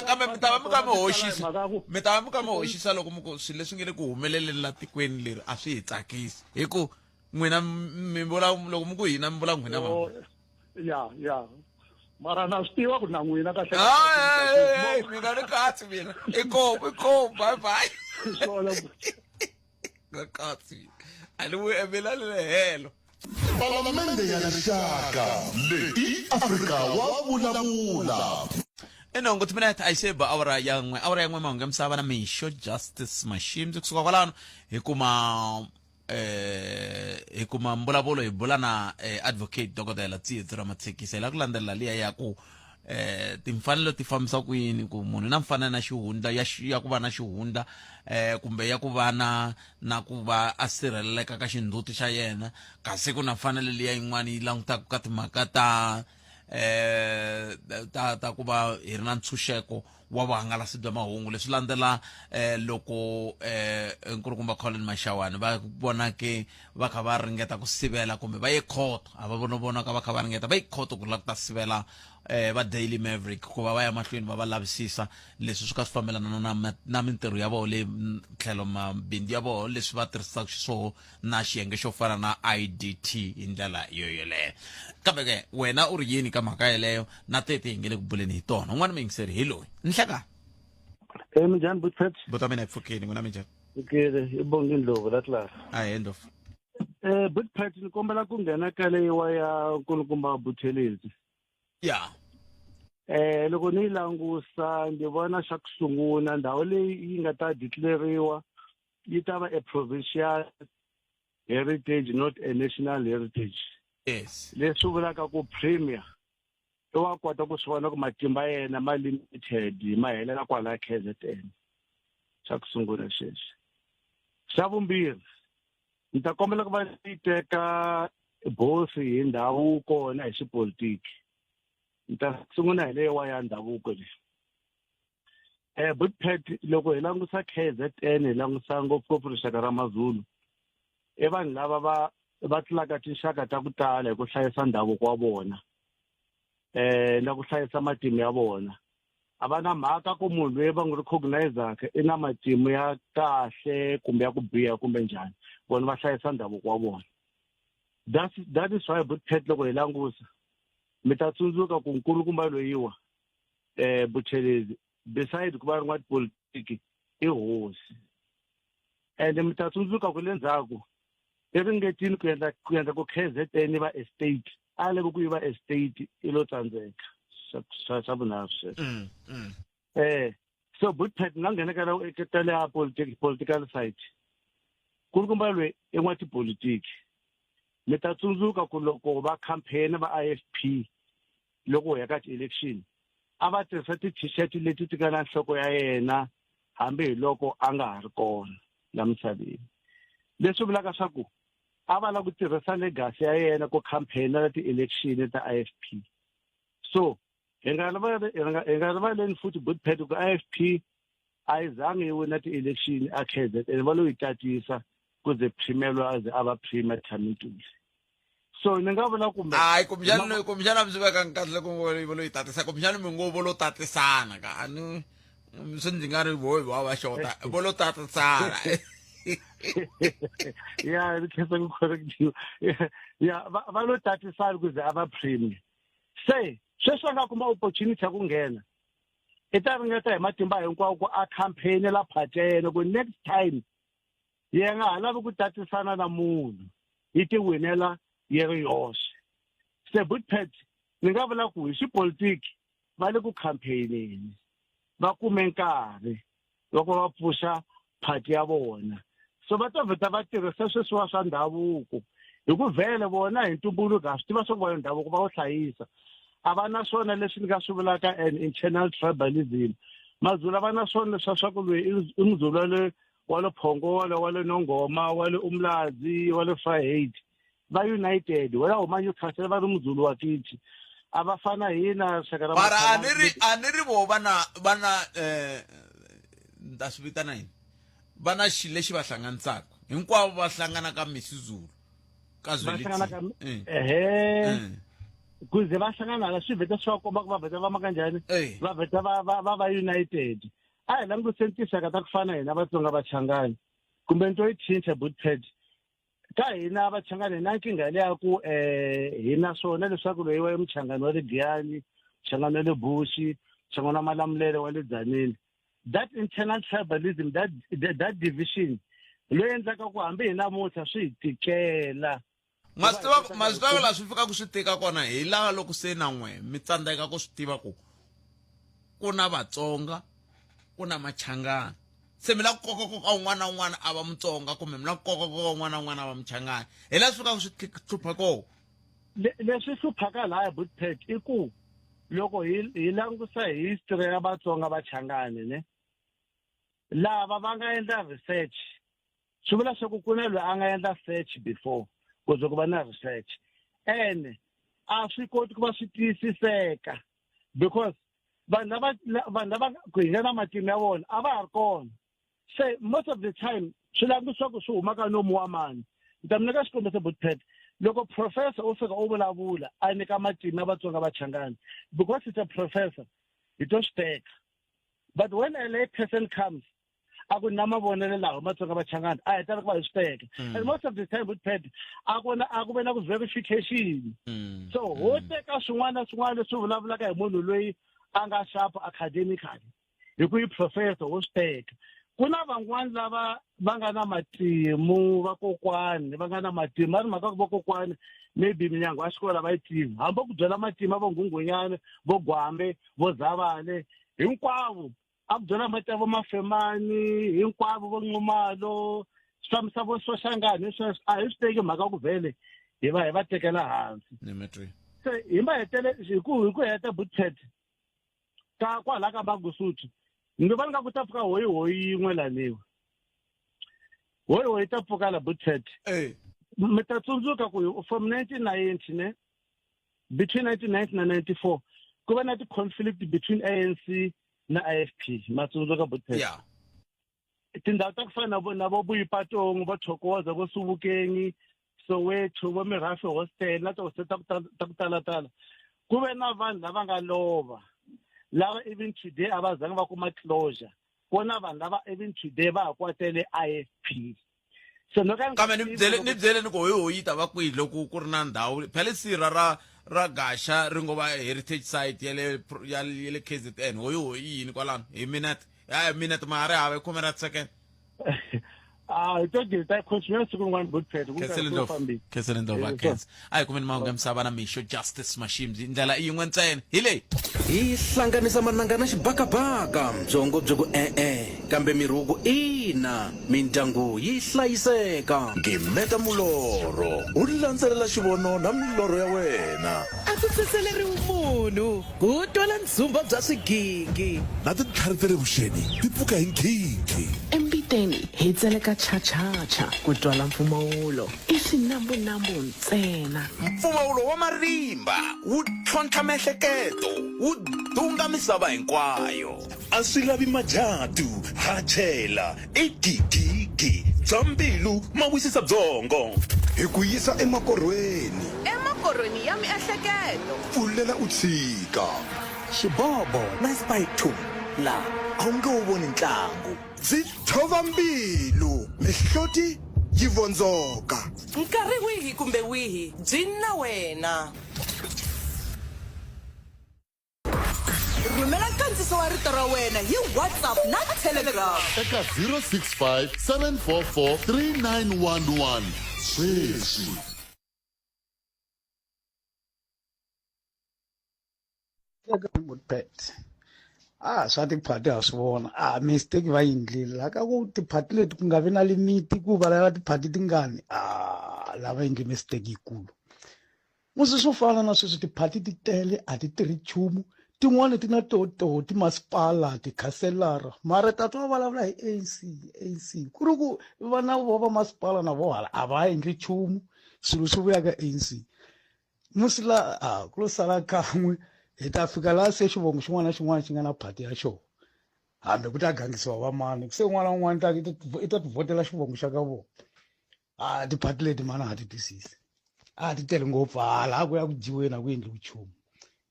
kambe mi ta va mi ka mi hoxisa mi ta va mi ka mi hoxisa loko mi ku swilo leswi nge le ku humeleleni la tikweni leri a swi hi tsakisi hi ku n'wina mi vula loko mi ku hina mi vula n'wina va ya ya mara na swi tiva ku na n'wina kahle mi nga ni katsi mina i komu i komu bye bye swona nga katsi a ni vuyi mina ni le helo Palamende ya Rixaka leyi i Afrika wa vulavula. Enongo timinete a yi se ba awara ya n'we awara ya n'we mahungu ya misava na mixo justice mashimzi kusuka kwalano hi kuma eh hi kuma mbulavulo hi bula na eh, advocate dokodela Tsietsi Ramatshekisa hi la ku landzelela liya ya ku eh timfanelo ti fambisa ku yini ku munhu na mfanelo na xihundla ya ya ku va na xihundla eh kumbe ya ku va na na ku va a sirheleleka ka xindzhuti xa yena kasi ku na mfanelo liya yin'wana yi langutaka ka timhaka ta eh ta ta ku va hi ri na ntshunxeko wa vuhangalasi bya mahungu leswi landzela eh loko eh nkulukumba Colin Mashawani va vonake va kha va ringeta ku sivela kumbe va ye khoto a va vona vonaka va kha va ringeta va ye khoto ku lava ku ta sivela eh va Daily Maverick ku va va ya mahlweni va va lavisisa leswi swi ka swi fambelana na na mintirho ya vona leyi tlhelo mabindzu ya vona leswi va tirhisaka xiswona na xiyenge xo fana na IDT hi ndlela yo yoleyo kambe ke wena u ri yini ka mhaka yeleyo na tete hi nge le ku buleni hi tona un'wana muyingiseri hi loyi nhleka Hey minjhani Butpet? Buta mina hi pfukeni n'wina minjhani? Pfukile, i Bongi Ndlovu la class. A hi Ndlovu. Eh Butpet ni kombela ku nghena ka leyiwa ya nkulukumba Buthelezi. Ya. Eh loko ni yi langusa ndzi vona xa ku sungula ndhawu leyi yi nga ta declare-iwa yi ta va a provincial heritage not a national heritage. Yes. Leswi vulaka ku premier i wa kota ku swi vona ku matimba ya yena ma limited ma helela kwala KZN xa ku sungula xexo xa vumbirhi ni ta kombela ku va ni teka bosi hi ndhavuko na hi xipolitiki ni ta sungula hi leyiwa ya ndhavuko leyi eh Bootpet loko hi langusa KZN hi langusa ngopfungopfu rixaka ra Mazulu i vanhu lava va va tlulaka tinxaka ta ku tala hi ku hlayisa ndhavuko wa vona eh na ku hlayisa matimu ya vona A va na mhaka ku munhu loyi va n'wi recognizaka i na matimu ya kahle kumbe ya ku biha kumbe njhani, vona va hlayisa ndhavuko wa vona. That is why Butpet, loko hi langusa, mi ta tsundzuka ku nkulukumba loyiwa Buthelezi, beside ku va ri n'watipolitiki, i hosi. And mi ta tsundzuka ku le ndzhaku i ringetile ku endla ku KZN va a state, a lava ku yi va a state, i lo tsandzeka. Xa vunharhu sweswo. So Butpet nga nghena ka le ya political side, nkulukumba loyi i n'watipolitiki. Mi ta tsundzuka ku loko va campaign va IFP, loko hi ya ka ti-election, a va tirhisa ti-t-shirt leti ti nga na nhloko ya yena, hambi hi loko a nga ha ri kona la misaveni. Leswi vulaka swa ku a va lava ku tirhisa legacy ya yena ku campaignela ti-election ta IFP. So hi nga rivaleni futhi, Butpet, ku IFP a yi zangi yi wina ti-election a KZN, va lo yi tatisa ku ze premier loyi a ze a va premier, Thami Ntuli. So ni nga vula kumbe Hayi, kumbexana mi swi veka kahle ku vo lo yi tatisa, kumbexana mi ngo vo lo tatisana ka a ni swi ndzi nga ri vo va xota, vo lo tatisana. Ya, ni khensa ku correctiwa. Ya, va lo tatisana ku ze a va premier. Se sweswi a nga kuma opportunity ya ku nghena, i ta ringeta hi matimba hinkwawo ku a campaignela party ya yena, ku next time yi nga ha lavi ku tatisana na munhu, yi ti winela yi ri yoxe. Se Butpet, ni nga vula ku hi xipolitiki va le ku campaigneni, va kume nkarhi wa ku va pfuxa party ya vona. So va ta vheta va tirhisa sweswiwa swa ndhavuko, hi ku vhele vona hi ntumbuluko ha swi tiva swa ku va ndhavuko va wu hlayisa. A va na swona leswi ni nga swi vulaka an internal tribalism. Mazulu a va na swona leswa swa ku loyi i Muzulu wa le Phongolo, wa le Nongoma, wa le Umlazi, wa le Vryheid, va united. Wena huma Newcastle, va ri Muzulu wa kithi, a va fana hina rixaka ra Mara a ni ri vo va na ni ta swi vitana yini, va na xilo lexi va hlanganisaka hinkwavo, va hlangana ka Misizulu ka Va hlangana ka ehe. Ku ze va hlangana la, swi vheta swi va komba ku va vheta va maka njhani, va vheta va united. A hi langutiseni tinxaka ta ku fana hina Vatsonga Vachangani, kumbe nto yi cinca, Butpet. Ka hina Vachangani hi na nkingha leya ku hi na swona leswaku loyi wa Muchangani wa le Giyani, Muchangani wa le Bushi, Muchangani wa Malamulele, wa le Dzanini, that internal tribalism, that division loyi endlaka ku hambi hi namuntlha swi hi tikela. Ma swi tiva laha swi fikaka swi tika kona, hi laha loko se na n'we mi tsandzeka ku swi tiva ku ku na Vatsonga, ku na Machangana. Se mi lava ku kokakoka un'wana na un'wana a va Mutsonga, kumbe mi lava ku kokakoka un'wana na un'wana a va Muchangana, hi laha swi fikaka swi hlupha kona. Leswi hluphaka lahaya, Butpet, i ku loko hi langusa history ya Vatsonga Vachangani, ne lava va nga endla research, swi vula swa ku ku na loyi a nga endla search before ku ze ku va na research, and a swi koti ku va swi tiyisiseka because vanhu lava ku hi nga na matimu ya vona a va ha ri kona. Se most of the time swi langutisiwa ku swi huma ka nomu wa mani. Ni ta mi nyika xikombiso, Butpet. Loko professor u fika u vulavula a nyika matimu ya Vatsonga Vachangani, because it's a professor, hi to swi teka. But when a lay person comes a ku na mavonelo lawa Matsonga Vachangani, a hi tala ku va hi swi teka. And most of the time, Butpet, a ku na a ku ve na ku verification. So ho teka swin'wana na swin'wana leswi vulavulaka hi munhu loyi a nga sharp academically, hi ku yi professor, wo swi teka. Ku na van'wani lava va nga na matimu, vakokwani va nga na matimu, va ri mhaka ku vakokwani maybe minyango ya xikolo va yi tivi, hambi ku byela matimu ya vo Nghunghunyane, vo Gwambe, vo Zavale hinkwavo, a ku byela mati ya vo Mafemani hinkwavo, vo Nxumalo, swi fambisa vo Soshangani, sweswo a hi swi teki mhaka ku vhele hi va tekela hansi. Ni mi twi. Se hi mahetele, hi ku heta, Butpet, ka kwala ka Mangosuthu, ni vona nga ku ta pfuka hoyi hoyi yin'we laniwa, hoyi hoyi ta pfuka la, Butpet. Mi ta tsundzuka ku from 1990, ne between 1990 na 94, ku va na ti-conflict between ANC na IFP, ma tsundzuka, Butpet? Yeah. Tindhawu ta ku fana na vo Boipatong, vo Thokoza, vo Sebokeng, Soweto, vo Merafe Hostel na tihostel ta ku talatala, ku ve na vanhu lava nga lova. lava even today a va zanga va kuma closure ku na vanhu lava even today va ha kwatele IFP so no ka kambe ni byele ni byele ni ku hoyi hoyi ta va kwihi loko ku ri na ndhawu phela sirha ra ra gaxa ri ngo va heritage site ya le ya le KZN hoyi hoyi yini kwalano hi minute ya minute ma ha ri hava i khume ra second Ah, hi to ta continue siku rin'wana butpet ku Khensile Ndlovu Khensile Ndlovu a khensa a hi kumeni mahungu ya misava na mixo Justice Mashimzi ndlela i yin'we ntsena hi leyi hi hlanganisa mananga na xibakabaka byongo byi ku e-e kambe miri wu ku ina mindyangu yi hlayiseka Gimeta mulorho u landzelela xivono na milorho ya wena. A ku tsetseleriwi munhu ku twala ndzhumba bya swigingi. Na tintlhari ta le vuxeni ti pfuka hi nkhinkhi. Embiteni hi tseleka chachacha ku twala mpfumawulo i swinambunambu ntsena. Mpfumawulo wa marimba wu tlhontlha miehleketo, wu dunga misava hinkwayo. A swi lavi majatu, ha chela, i gigigi, bya mbilu ma wisisa byongo. Hi ku yisa emakorhweni. Emakorhweni ya miehleketo. Pfulela u tshika. Xibobo na Spike 2 la a wu nge wu voni ntlangu. Byi thova mbilu, mihloti yi vondzoka. Nkarhi wihi kumbe wihi byi na wena. Rhumela nkandziso wa rito ra wena hi WhatsApp na Telegram. Eka 065 744 3911 sweswi. Eka a swa tiphati ha swi vona a mistake va yi ndlile la ka ku tiphati leti ku nga vi na limiti ku va lava tiphati tingani a lava endli mistake yikulu Musi swo fana na sweswi tiphati ti tele a ti tirhi nchumu tin'wani ti na toho toho timasipala tikhanselara mara tata va vulavula hi ANC ANC ku ri ku vana vo va masipala na vo hala a va endli nchumu swilo swi vuya ka ANC musi la a ku lo sala kan'we hi ta fika laha se xivongo xin'wana na xin'wana xi nga na phati ya xona hambi ku ta gangisiwa va mani se un'wana na un'wana i ta tivhotela xivongo xa ka vona a tiphati leti mana ha ti twisisi a ti tele ngopfu hala a ku ya ku dyiweni a ku endliwi nchumu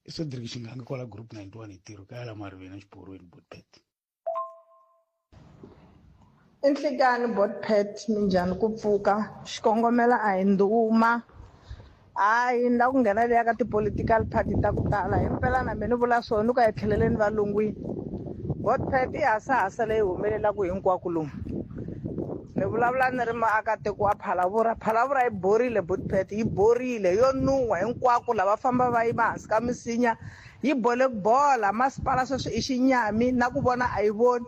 i Cedric Xingangi kwala group 91 hi ntirho kaya la mariveni exiporweni botpet I nhlikani botpet minjhani ku pfuka xikongomelo a hi ndhuma hayi ni la ku nghena leya ka ti-political party ta ku tala himpela na mina ni vula swona ni ku a hi tlheleleni valungwini botpet i hasahasa leyi humelelaku hinkwako lomu Ni vulavula ni ri muakatiko wa Phalaborwa. Phalaborwa yi borile Bootpet yi borile yo nuhwa hinkwako lava famba va yima hansi ka misinya yi bole ku bola masipala sweswi i xinyami na ku vona a yi voni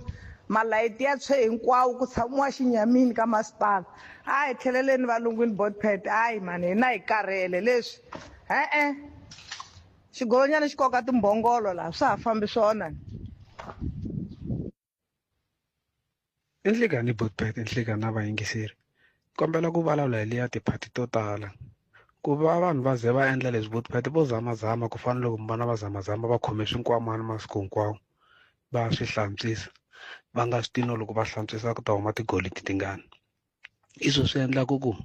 malayiti ya tshwe hinkwawo ku tshamiwa xinyamini ka masipala a hi tlheleleni valungwini Bootpet hayi mhani hina hi karhele leswi e-e xigolonyana xi koka timbhongolo laha swa ha fambi swona. I nhlikani Botpet i nhlikani na vayingiseri kombela ku vulavula hi liya tiphati to tala ku va vanhu va ze va endla leswi Botpet vo zamazama ku fana na loko mi vona va zamazama va khome swinkwamani masiku hinkwawo va swi hlantswisa va nga swi tivi no loko va hlantswisa ku ta huma tigolidi tingani hi swo swi endlaku ku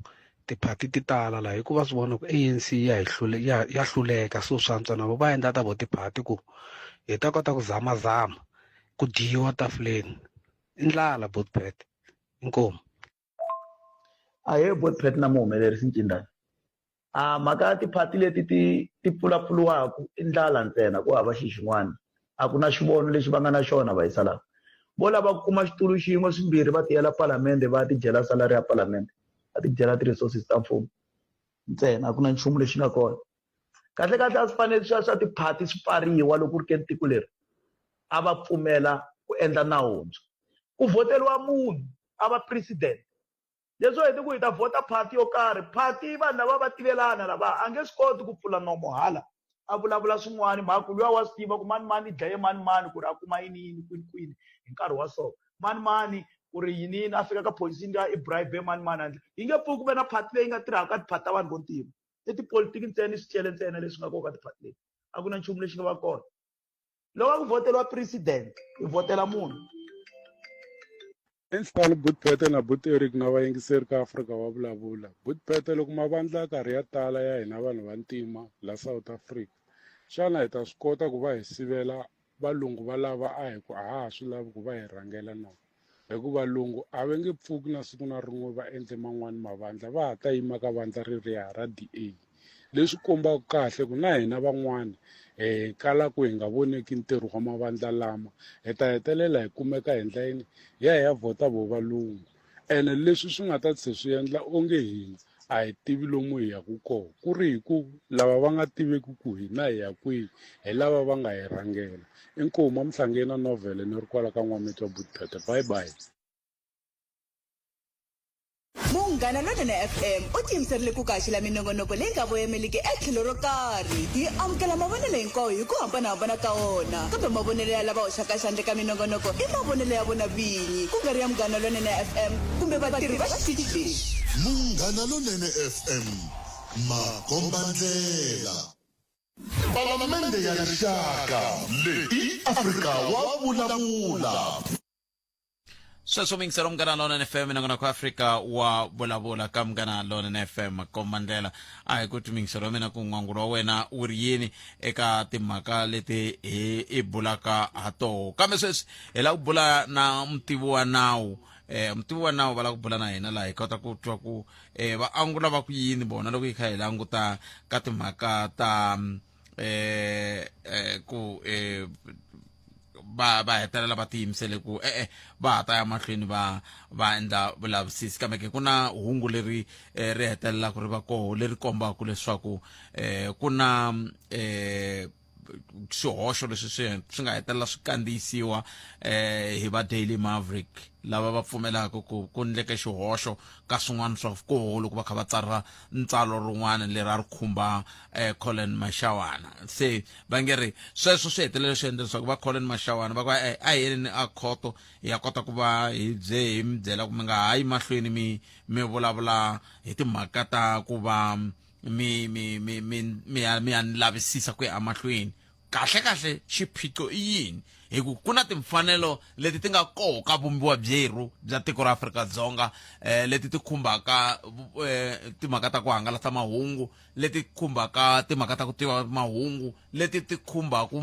tiphati ti tala laha hikuva swi vona ku ANC ya hi hlule ya ya hluleka so swa antswa na vo va endla ta vo tiphati ku hi ta kota ku zamazama ku dyiwa tafuleni i ndlala botpet inkomu Ahee Botpet na muhumelerisi Ncindana. A mhaka ya tiphati leti ti ti pfulapfuriwaka i ndlala ntsena ku hava xilo xin'wana. A ku na xivono lexi va nga na xona vayisa lava. Vo lava ku kuma xitulu xin'we swimbirhi va tiyela palamende va ya tidyela salary ya palamende, va tidyela ti-resources ta mfumo ntsena a ku na nchumu lexi nga kona. Kahlekahle a swi fanele swa swa tiphati swi pfariwa loko ku ri ke ni tiko leri a va pfumela ku endla nawu wuntshwa. Ku vhoteriwa munhu a va president Leswo hi ku hi ta vhota party yo karhi, party vanhu lava va tivelana lava a nge swi koti ku pfula nomo hala a vulavula swin'wana mhaka ku luya wa swi tiva ku mani mani i dlaye mani mani ku ri a kuma yini yini kwini kwini hi nkarhi wa so mani mani ku ri yini yini a fika ka position liya i bribe mani mani handle yi nge pfuki ku ve na party leyi nga tirhaka ka tiphati ta vanhu vo ntima i tipolitiki ntsena i swicele ntsena leswi nga kona ka tiphati leti a ku na nchumu lexi nga va kona loko a ku vhoteriwa president i vhotela munhu Ehenhlani Bootpete na Boot Eric na vayingiseri ka Afrika wa vulavula. Bootpete loko mavandla ya karhi ya tala ya hina vanhu va ntima la South Africa, xana hi ta swi kota ku va hi sivela Valungu va lava a hi ku a ha ha swi lavi ku va hi rhangela na? Hikuva valungu a va nge pfuki na siku na rin'we va endle man'wani mavandla, va ha ta yima ka vandla reriya ra DA. Leswi kombaka kahle ku na hina van'wani hi kalaka hi nga voneki ntirho wa mavandla lama, hi ta hetelela hi kumeka hi endla yini? Hi ya hi ya vhota vo valungu. Ene leswi swi nga ta tlhe swi endla onge hina a hi tivi lomu hi yaka kona, ku ri hi ku lava va nga tiveki ku hina hi ya kwihi hi lava va nga hi rhangela. Inkomu, Mhlangeni na Novhele ni ri kwala ka N'wamitwa Butphete. Bye bye. Munghana Lonene FM u tiyimiserile ku kaxela minongonoko leyi nga voyameliki etlhelo ro karhi. Hi amukela mavonelo hinkwawo hi ku hambana-hambana ka wona, kambe mavonelo ya lava hoxaka xandla eka minongonoko i mavonelo ya vona vinyi, ku nga ri ya Munghana Lonene FM kumbe vatirhi va xitichi lexi. Munghana Lonene FM, makombandlela. Palamende ya Rixaka, leyi i Afrika wa vulavula. Sweswo mingiselo Munghana Lonene FM, nongonoko Afrika wa vulavula ka Munghana Lonene FM. Kombandlela a hi ku timingiselo wa mina ku n'wangulo wa wena wu ri yini eka timhaka leti hi i bulaka ha toho. Kambe sweswi hi lava ku bula na mutivi wa nawu, mutivi wa nawu va lava ku bula na hina laha hi kota ku twa ku va angula va ku yini vona loko hi kha hi languta ka timhaka ta ku va hetelela va tiyimisele ku e-e va ha ta ya mahlweni va va endla vulavisisi. Kambe ke ku na hungu leri ri hetelelaka ri va koho leri kombaka leswaku ku na swihoxo leswi swi nga hetelela swi kandziyisiwa hi va Daily Maverick, lava va pfumelaka ku ku ndleke xihoxo ka swin'wana swa koho loko va kha va tsara ntsalo rin'wana leri a ri khumba Colin Mashawana. Se va nge ri sweswo swi hetelele swi endla leswaku va Colin Mashawana va ku a hi yeleni a khoto hi ya kota ku va hi bye hi mi byela ku mi nga ha yi mahlweni mi vulavula hi timhaka ta ku va mi mi mi mi mi ya mi ya ni lavisisa ku ya emahlweni. Kahle kahle xiphiqo i yini? Hi ku ku na timfanelo leti ti nga koho ka vumbiwa byerhu bya tiko ra Afrika-Dzonga, leti ti khumbaka timhaka ta ku hangalasa mahungu, leti khumbaka timhaka ta ku tiva mahungu, leti ti khumbaka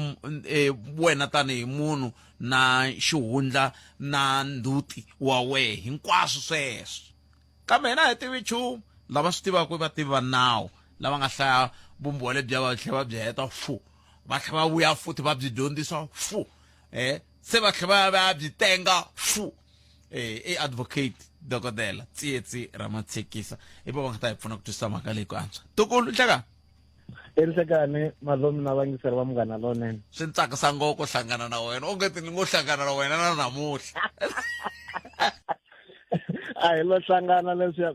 wena tanihi munhu na xihundla na ndzhuti wa wehe, hinkwaswo sweswo. Kambe hina a hi tivi nchumu. Lava swi tivaka i vativi va nawu lava nga hlaya vumbiwa lebyiya va tlhela va byi heta fu, va tlhela va vuya futhi va byi dyondzisa fu, se va tlhela va ya va ya byi tenga fu. I Advocate Dokodela Tsietsi Ramatshekisa i va va nga ta hi pfuna ku twisisa mhaka leyi ku antswa. Tukulu, nhlekani. Enhlekani malume na vayingiseri va Munghana Lonene. Swi ni tsakisa ngopfu ku hlangana na wena, onge ti ni ngo hlangana na wena na namutlha. A hi lo hlangana leswiya,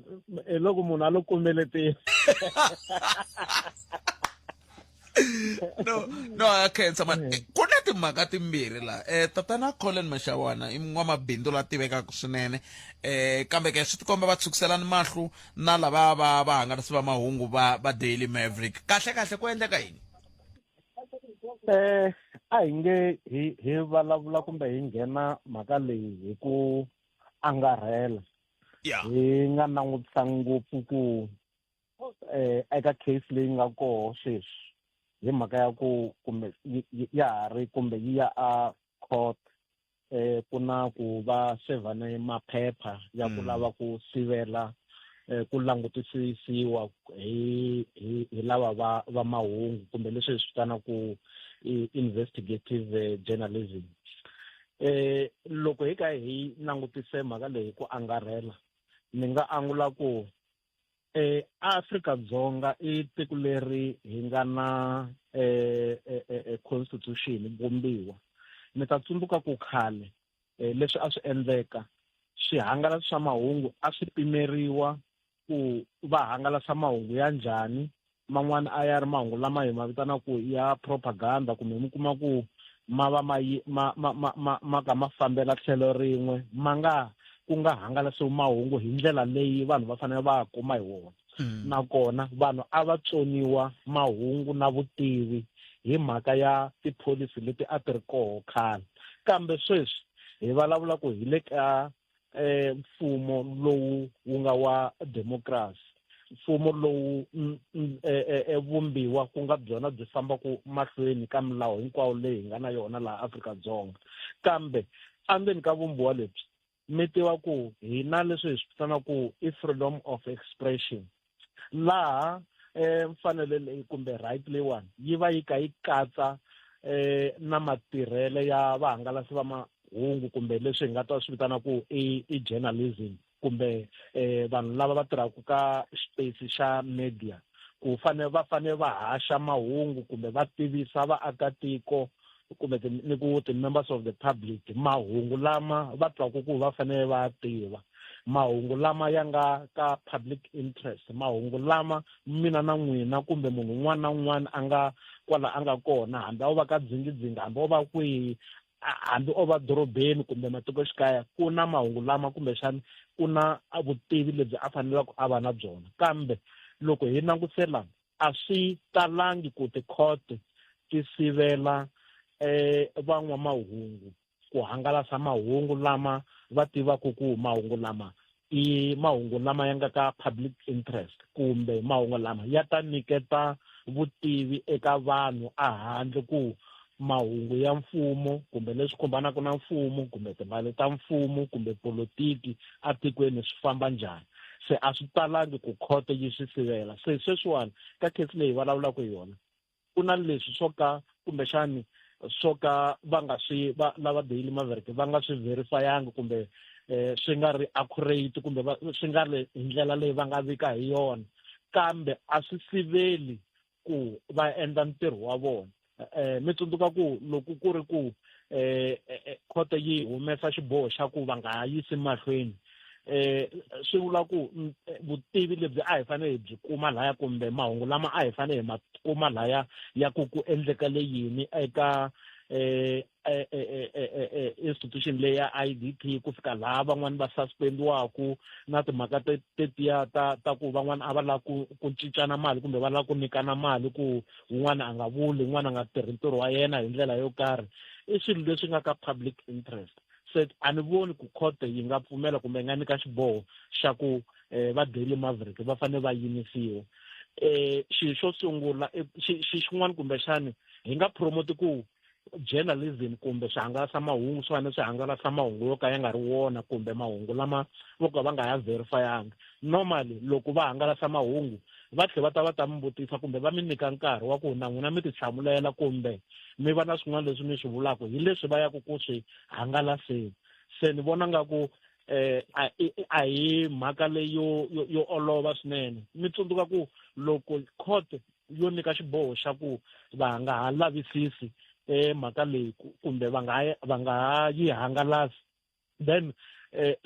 hi loko munhu a lo kumbeletile. No, no, a khensa man. Ku na timhaka timbirhi la. Tatana Colin Mashawana i n'wamabindzu la tivekaka swinene. Kambe ke swi tikomba va tshukiselana mahlo na lava va vahangalasi va mahungu va Daily Maverick. Kahle kahle ku endleka yini? A hi nge hi vulavula kumbe hi nghena mhaka leyi hi ku angarhela. Hi nga langutisa ngopfu ku eka case leyi nga koho sweswi hi mhaka ya ku kumbe ya ha ri kumbe yi ya a court, ku na ku va sevhane maphepha ya ku lava ku sivela ku langutisisiwa hi lava va mahungu kumbe leswi hi swi vitanaka ku i investigative journalism. Loko hi ka hi langutise mhaka leyi hi ku angarhela, ni nga angula ku Afrika-Dzonga i tiko leri hi nga na constitution vumbiwa. Mi ta tsundzuka ku khale leswi a swi endleka, swihangalasi swa mahungu a swi pimeriwa ku va hangalasa mahungu ya njhani. Man'wana a ya ri mahungu lama hi ma vitanaka ku ya propaganda, kumbe mi kuma ku ma va ma yi, ma, ma, ma, ma, ma ka ma fambela tlhelo rin'we, ma nga ku nga hangalasiwi mahungu hi ndlela leyi vanhu va fanele va kuma hi wona. Nakona vanhu a va tsoniwa mahungu na vutivi hi mhaka ya tipholisi leti a ti ri koho khale. Kambe sweswi hi vulavula ku hi le ka mfumo lowu wu nga wa democracy. mfumo lowu vumbiwa ku nga byona byi fambaka mahlweni ka milawu hinkwawo leyi hi nga na yona laha Afrika-Dzonga. Kambe endzeni ka vumbiwa lebyi mi tiva ku hina leswi hi swi vitanaka ku i freedom of expression, laha mfanelo leyi kumbe right leyiwani yi va yi kha yi katsa na matirhelo ya vahangalasi va mahungu kumbe leswi hi nga ta swi vitana ku i journalism kumbe vanhu lava va tirhaka ka xipesi xa media, ku va fanele va haxa mahungu kumbe va tivisa vaakatiko kumbe ni ku ti-members of the public mahungu lama va twaka ku va fanele va tiva, mahungu lama ya nga ka public interest, mahungu lama mina na n'wina kumbe munhu un'wana na un'wana a nga kwala a nga kona, hambi a wo va ka dzingidzingi, hambi o va kwihi, hambi o va dorobeni kumbe matikoxikaya, ku na mahungu lama kumbexani ku na vutivi lebyi a faneleke a va na byona. Kambe loko hi langutisela a swi talangi ku tikhoto ti sivela van'wamahungu ku hangalasa mahungu lama va tivaka ku mahungu lama i mahungu lama ya nga ka public interest kumbe mahungu lama ya ta nyiketa vutivi eka vanhu ehandle ku mahungu ya mfumo kumbe leswi khumbanaka na mfumo kumbe timali ta mfumo kumbe politiki etikweni swi famba njhani. Se a swi talangi ku khoto yi swi sivela. Se sweswiwani ka case leyi vulavulaka hi yona ku na leswi swo ka kumbexani swo ka va nga swi va lava Daily Maverick va nga swi verifyanga kumbe swi nga ri accurate kumbe swi nga ri hi ndlela leyi va nga vika hi yona, kambe a swi siveli ku va endla ntirho wa vona. Mi tsundzuka ku loko ku ri ku khoto yi humesa xiboho xa ku va nga ha yisi mahlweni, swi vula ku vutivi lebyi a hi fanele hi byi kuma laya kumbe mahungu lama a hi fanele hi ma kuma laya ya ku ku endlekale yini eka institution leyi ya IDP ku fika laha van'wani va suspendiwaku na timhaka tetiya ta ku van'wani a va lava ku cincana mali kumbe va lava ku nyikana mali ku un'wana a nga vuli, un'wana a nga tirhi ntirho wa yena hi ndlela yo karhi, i swilo leswi nga ka public interest. Se a ni voni ku court yi nga pfumela kumbe yi nga nyika xiboho xa ku va Daily Maverick va fanele va yimisiwa. Xilo xo sungula xin'wana kumbexani hi nga promote ku journalism kumbe swihangalasamahungu swi fanele swi hangalasa mahungu yo ka ya nga ri wona kumbe mahungu lama vo ka va nga ya verifyanga. Normally loko va hangalasa mahungu va tlhela va ta va ta mi vutisa kumbe va mi nyika nkarhi wa ku na n'wina mi tihlamulela kumbe mi va na swin'wana leswi mi swi vulaka hi leswi va yaka ku swi hangalaseni. Se ni vona nga ku a hi mhaka leyi yo olova swinene. Mi tsundzuka ku loko court yo nyika xiboho xa ku va nga ha lavisisi mhaka leyi kumbe va nga ha yi hangalasi, then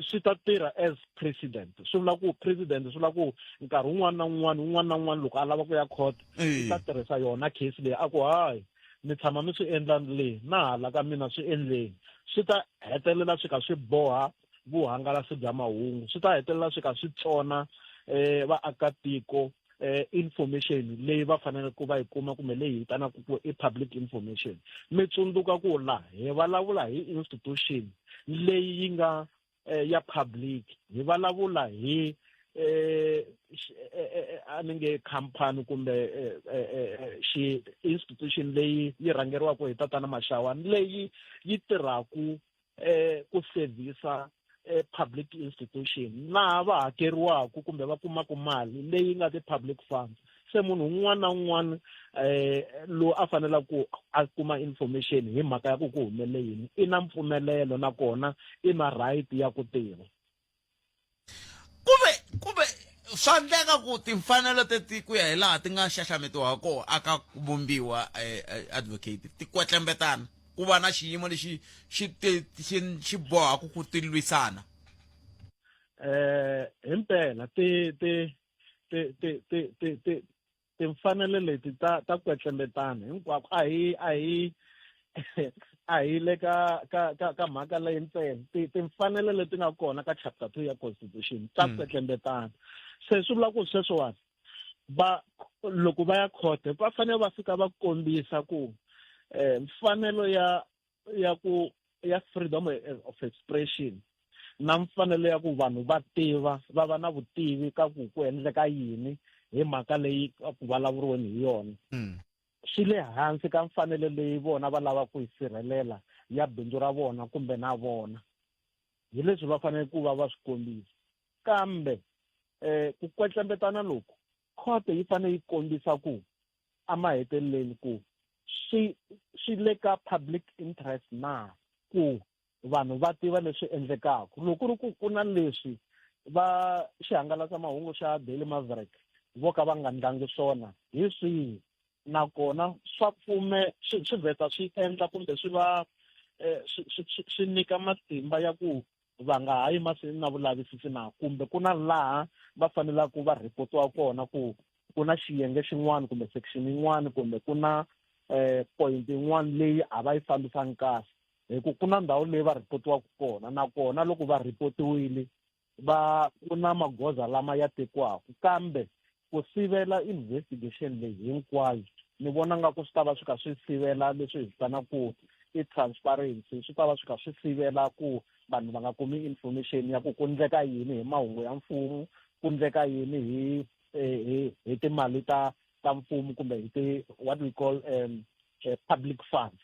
swi ta tirha as president. Swi vula ku president, swi vula ku nkarhi wun'wana na wun'wana, wun'wana na wun'wana loko a lava ku ya court u ta tirhisa yona case leyi a ku hayi mi tshama mi swi endla leyi na hala ka mina swi endleni. Swi ta hetelela swi kha swi boha vuhangalasi bya mahungu, swi ta hetelela swi kha swi tsona vaakatiko information leyi va faneleke ku va yi kuma kumbe leyi vitanaka ku i public information. Mi tsundzuka ku la hi vulavula hi institution leyi yi nga ya public, hi vulavula hi a ni nge company kumbe xi institution leyi yi rhangeriwaka hi Tatana Mashawana leyi yi tirhaku ku servisa public institution laha va hakeriwaka kumbe va kumaka mali leyi nga ti-public funds. Se munhu un'wana na un'wana loyi a faneleke ku a kuma information hi mhaka ya ku ku humelele yini i na mpfumelelo nakona i na right ya ku tiva. Kumbe swa endleka ku timfanelo teti ku ya hi laha ti nga xaxametiwa kona aka ku vumbiwa advocate ti kwetlembetana ku va na xiyimo lexi xi bohaka ku ti lwisana. Himpela ti ti ti ti ti ti ti timfanelo leti ta kwetlembetana hinkwako. A hi a hi a hi le ka ka ka ka mhaka leyi ntsena. Timfanelo leti nga kona ka chapter 2 ya constitution ta kwetlembetana. Se swi vula ku sweswiwani va loko va ya court va fanele va fika va kombisa ku mfanelo ya ya ku ya freedom of expression na mfanelo ya ku vanhu va tiva va va na vutivi ka ku ku endleka yini hi mhaka leyi ku vulavuriweni hi yona mm. swi le hansi ka mfanelo leyi vona va lavaka ku yi sirhelela ya bindzu ra vona kumbe na vona hi leswi va fanele ku va va swi kombisa kambe eh ku kwetlembetana loku khoto yi fanele yi kombisa ku emaheteleleni ku swi swi le ka public interest na ku vanhu va tiva leswi endlekaka loko ku ri ku ku na leswi va xihangalasamahungu xa Daily Maverick vo ka va nga ndlangi swona hi swihi nakona swa pfume swi swi vheta swi endla kumbe swi va eh, swi swi swi nyika matimba ya ku va nga ha yi mahlweni na vulavisisi na kumbe ku na laha va fanelaka va rhipotiwa kona ku ku na xiyenge xin'wana kumbe section yin'wana kumbe ku na um point yin'wana leyi a va yi fambisangi kahle hi ku ku na ndhawu leyi va rhipotiwaka kona nakona loko va rhipotiwile va ku na magoza lama ya tekiwaka kambe ku sivela investigation leyi hinkwayo ni vona nga ku swi ta va swi kha swi sivela leswi hi vitanaka ku i transparency swi ta va swi kha swi sivela ku vanhu va nga kumi information ya ku ku ndleka yini hi mahungu ya mfumo ku ndleka yini hi hi hi timali ta ta mfumo kumbe hi ti what we call um, uh, public funds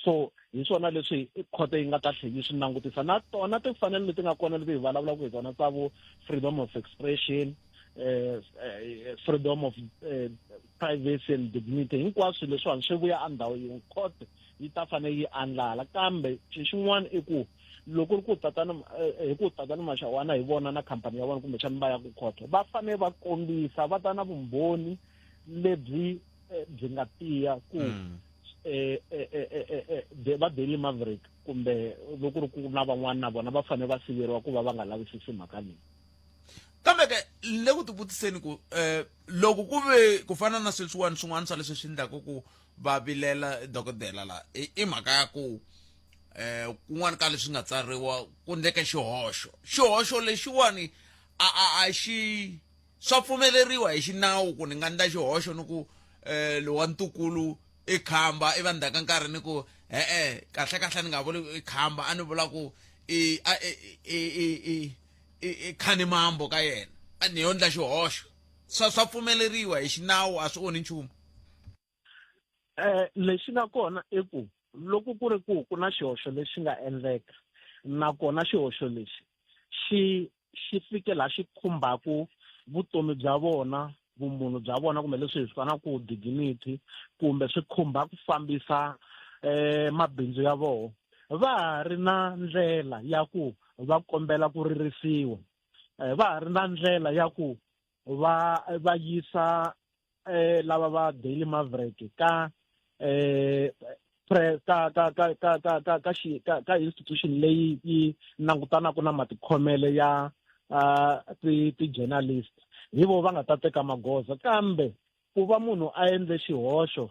so hi swona leswi khoto yi nga ta tlhela yi swi langutisa na tona timfanelo leti nga kona leti hi vulavulaka hi tona ta vo freedom of expression eh, eh, freedom of eh, privacy and dignity hinkwaswo leswiwani swi vuya endhawu yin'we court yi ta fanele yi andlala kambe xin'wana i ku loko ri ku tatana hi ku tatana Mashawana hi vona na khampani ya vona kumbexana va ya ku khoto va fanele va kombisa va ta na vumbhoni lebyi byi nga tiya ku mm. eh, eh, eh, va Daily Maverick kumbe loko ri ku na van'wana na vona va fanele va siveriwa ku va va nga lavisisi mhaka leyi kambe ke le ku tivutiseni ku um loko ku ve ku fana na sweswiwani swin'wana swa leswi swi endlaka ku va vilela dokodela la i mhaka ya ku eh kun'wana ka leswi nga tsariwa ku ndleke xihoxo xihoxo lexiwani a a a xi swa pfumeleriwa hi xinawu ku ni nga ndla xihoxo ni ku eh lowa ntukulu i khamba i va ndzhaku ka nkarhi ni ku e-e kahle kahle ni nga vuli i khamba a ni vula ku i a i i i i i khani mambo ka yena a ni yo ndla xihoxo swa swa pfumeleriwa hi xinawu a swi onhi nchumu Eh lexi nga kona i ku loko ku ri ku ku na xihoxo lexi nga endleka nakona xihoxo lexi xi xi fike laha xi khumbaku vutomi bya vona vumunhu bya vona kumbe leswi hi swi vitanaka ku dignity kumbe swi khumba ku fambisa eh mabindzu ya vona va ha ri na ndlela ya ku va kombela ku ririsiwa eh, va ha ri na ndlela ya ku va va yisa eh lava va Daily Maverick ka eh pre ka ka ka ka ka ka ka xi ka ka institution leyi yi langutanaka na matikhomelo ya uh, ti ti-journalist hi vo va nga ta teka magoza kambe ku va munhu a endle xihoxo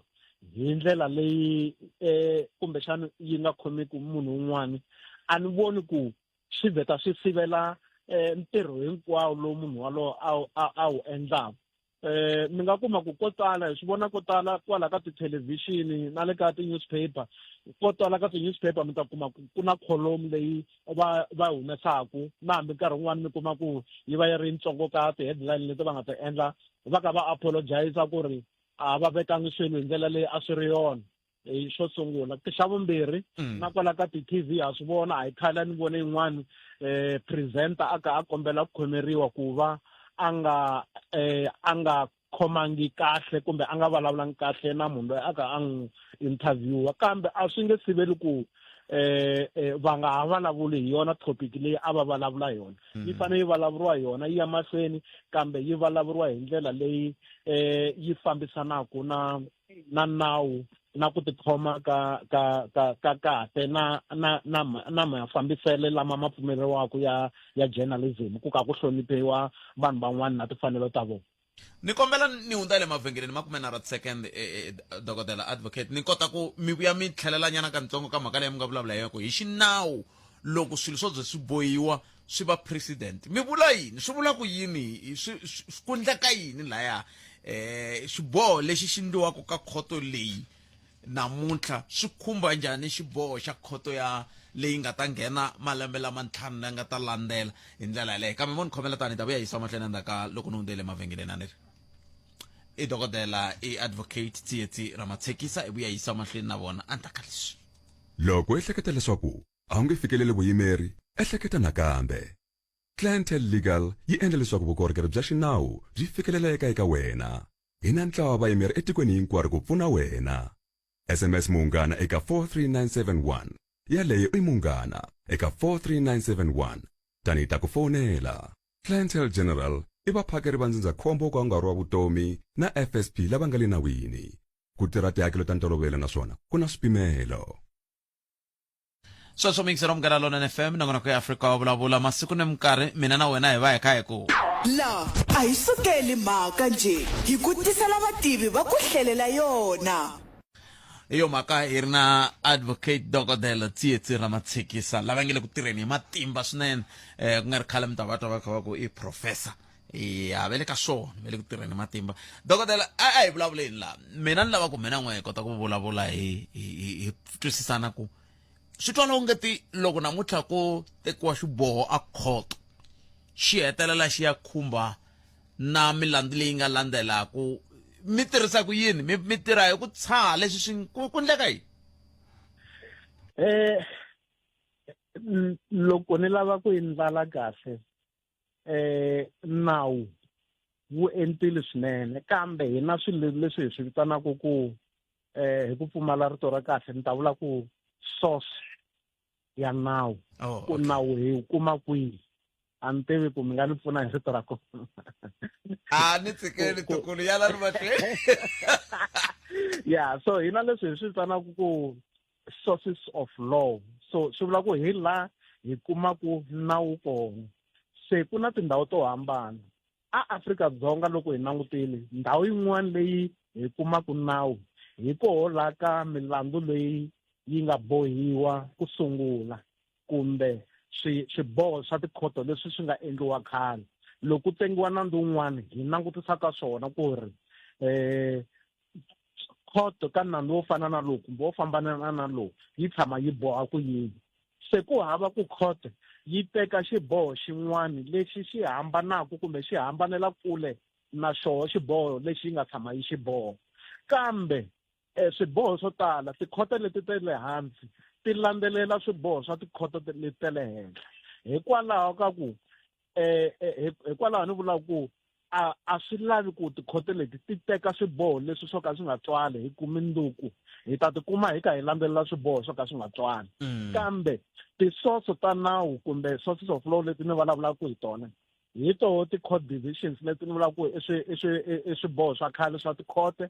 hi ndlela leyi eh kumbexana yi nga khomiki munhu un'wana a ni voni ku swi vheta swi sivela eh ntirho hinkwawo lowu munhu walowo a a wu endlaka eh mi nga kuma ku ko tala hi swi vona ko tala kwala ka tithelevhixini na le ka ti-newspaper ko tala ka ti-newspaper mi ta kuma ku ku na column leyi va va humesaku na hambi nkarhi wun'wani mi kuma ku yi va yi ri yitsongo ka ti-headline leti va nga ti endla va ka va apologize ku ri a va vekangi swilo hi ndlela leyi a swi ri yona hi xo sungula xa vumbirhi mm. na kwala ka ti-tv ha swi vona a hi khale ni vone yin'wani um presenter a ka a kombela ku khomeriwa ku va a nga um a nga khomangi kahle kumbe a nga vulavulangi kahle na munhu loyi a ka a n'wi interviewa kambe a swi nge siveli ku eh, eh va nga ha vulavuli hi yona topic leyi a va vulavula yona yi mm. fanele yi vulavuriwa yona yi ya mahlweni kambe yi vulavuriwa hi ndlela leyi eh yi fambisanaka na na nawu na ku tikhoma ka ka ka ka kahle na na na na mafambiselo lama ma pfumeleriwaka ya ya journalism ku ka ku hloniphiwa vanhu van'wana na timfanelo ta vona ni kombela ni hundza le mavhengeleni ma kume na ra second eh, eh, dokodela advocate ni kota ku mi vuya mi tlhelelanyana katsongo ka mhaka leyi mi nga vulavula hi yona hi xinawu loko swilo swo bye swi bohiwa swi va president mi vula yini swi vula ku yini swi ku ndleka yini laya eh xiboho lexi xi ndliwaka ka khoto leyi namuntlha swi khumba njhani xiboho xa khoto ya leyi nga ta nghena malembe lama ntlhanu la nga ta landzela hi ndlela yaleyo kambe mo ni khomela tani hi ta vuya yisa mahlweni endzhaku ka loko ni hundzele emavhengeleni a ni ri i dokodela i advocate tsietsi ramatshekisa i vuya yisa mahlweni na vona endzhaku ka leswi Loko u ehleketa leswaku a wu nge fikeleli vuyimeri, ehleketa nakambe. Clientele Legal yi endla leswaku vukorhokeri bya xinawu byi fikeleleka eka wena. Hi na ntlawa wa vayimeri etikweni hinkwaro ku pfuna wena. SMS Munghana eka 43971. Yaleyo i Munghana eka 43971. Tani hi ta ku fonela. Clientele General i vaphakeri va ndzindzakhombo wo ka wu nga ri wa vutomi na FSP lava nga le nawini. Ku tirha tihakelo ta ntolovelo naswona ku na swipimelo. Sweswo miyingiselo Munghana Lonene FM nongonoko ya Afrika wa vulavula masiku ni minkarhi mina na wena hi va hi kha hi ku La a hi sukeli mhaka njhe hi ku tisela vativi va ku hlelela yona. Hi yo mhaka hi ri na advocate dokodela Tsietsi Ramatshekisa lava nge le ku tirheni hi matimba swinene eh ku nga ri khale mi ta va twa va kha va ku i professor ya va le ka swona va le ku tirheni hi matimba dokodela a a hi vulavuleni laha mina ni lava ku mina n'we hi kota ku vulavula hi hi hi- hi twisisana ku swi twala ongeti loko namuntlha ko tekiwa xiboho a khoto xi hetelela xi ya khumba na milandzu leyi nga landzelaku mi tirhisa ku yini mi mi tirha hi ku tshaha leswi swi ku ku ndleka yini eh loko ni lava ku yi ndlala kahle eh nawu wu entile swinene kambe hi na swilo leswi hi swi vitanaka ku eh hi ku pfumala rito ra kahle ni ta vula ku source ya nawu oh, ku nawu hi wu kuma kwihi a ni tivi ku mi nga ni pfuna hi rito ra kona a ni tshikeli tukulu ya la ri mahlweni ya so hina leswi hi swi vitanaka ku sources of law so swi vula ku hi la hi kumaku nawu kona se ku na tindhawu to hambana a Afrika-Dzonga loko hi langutile ndhawu yin'wana leyi hi kumaku nawu hi koho la ka milandzu leyi yi nga bohiwa ku sungula kumbe swiboho swa tikhoto leswi swi nga endliwa khale loko ku tengiwa nandzu wun'wana hi langutisa ka swona ku ri um khoto ka nandzu wo fana na lowu kumbe wo fambana na lowu yi tshama yi boha ku yini se ku hava ku khoto yi teka xiboho xin'wana lexi xi hambanaka kumbe xi hambanela kule na xoho xiboho lexi yi nga tshama yi xi boha kambe eh, swiboho swo tala tikhoto leti ta le hansi ti landzelela swiboho swa tikhoto leti ta le henhla hikwalaho ka ku eh, eh hikwalaho ni vulaka ku a a swi lavi ku tikhoto leti ti teka swiboho leswi swo ka swi nga twali hi ku minduku hi ta tikuma hi ka hi landzelela swiboho swo ka swi nga twali mm. kambe tisoso ta nawu kumbe sources of law leti ni vulavulaka hi tona hi toho ti-court decisions leti ni vulaka ku i swiboho swa khale swa tikhote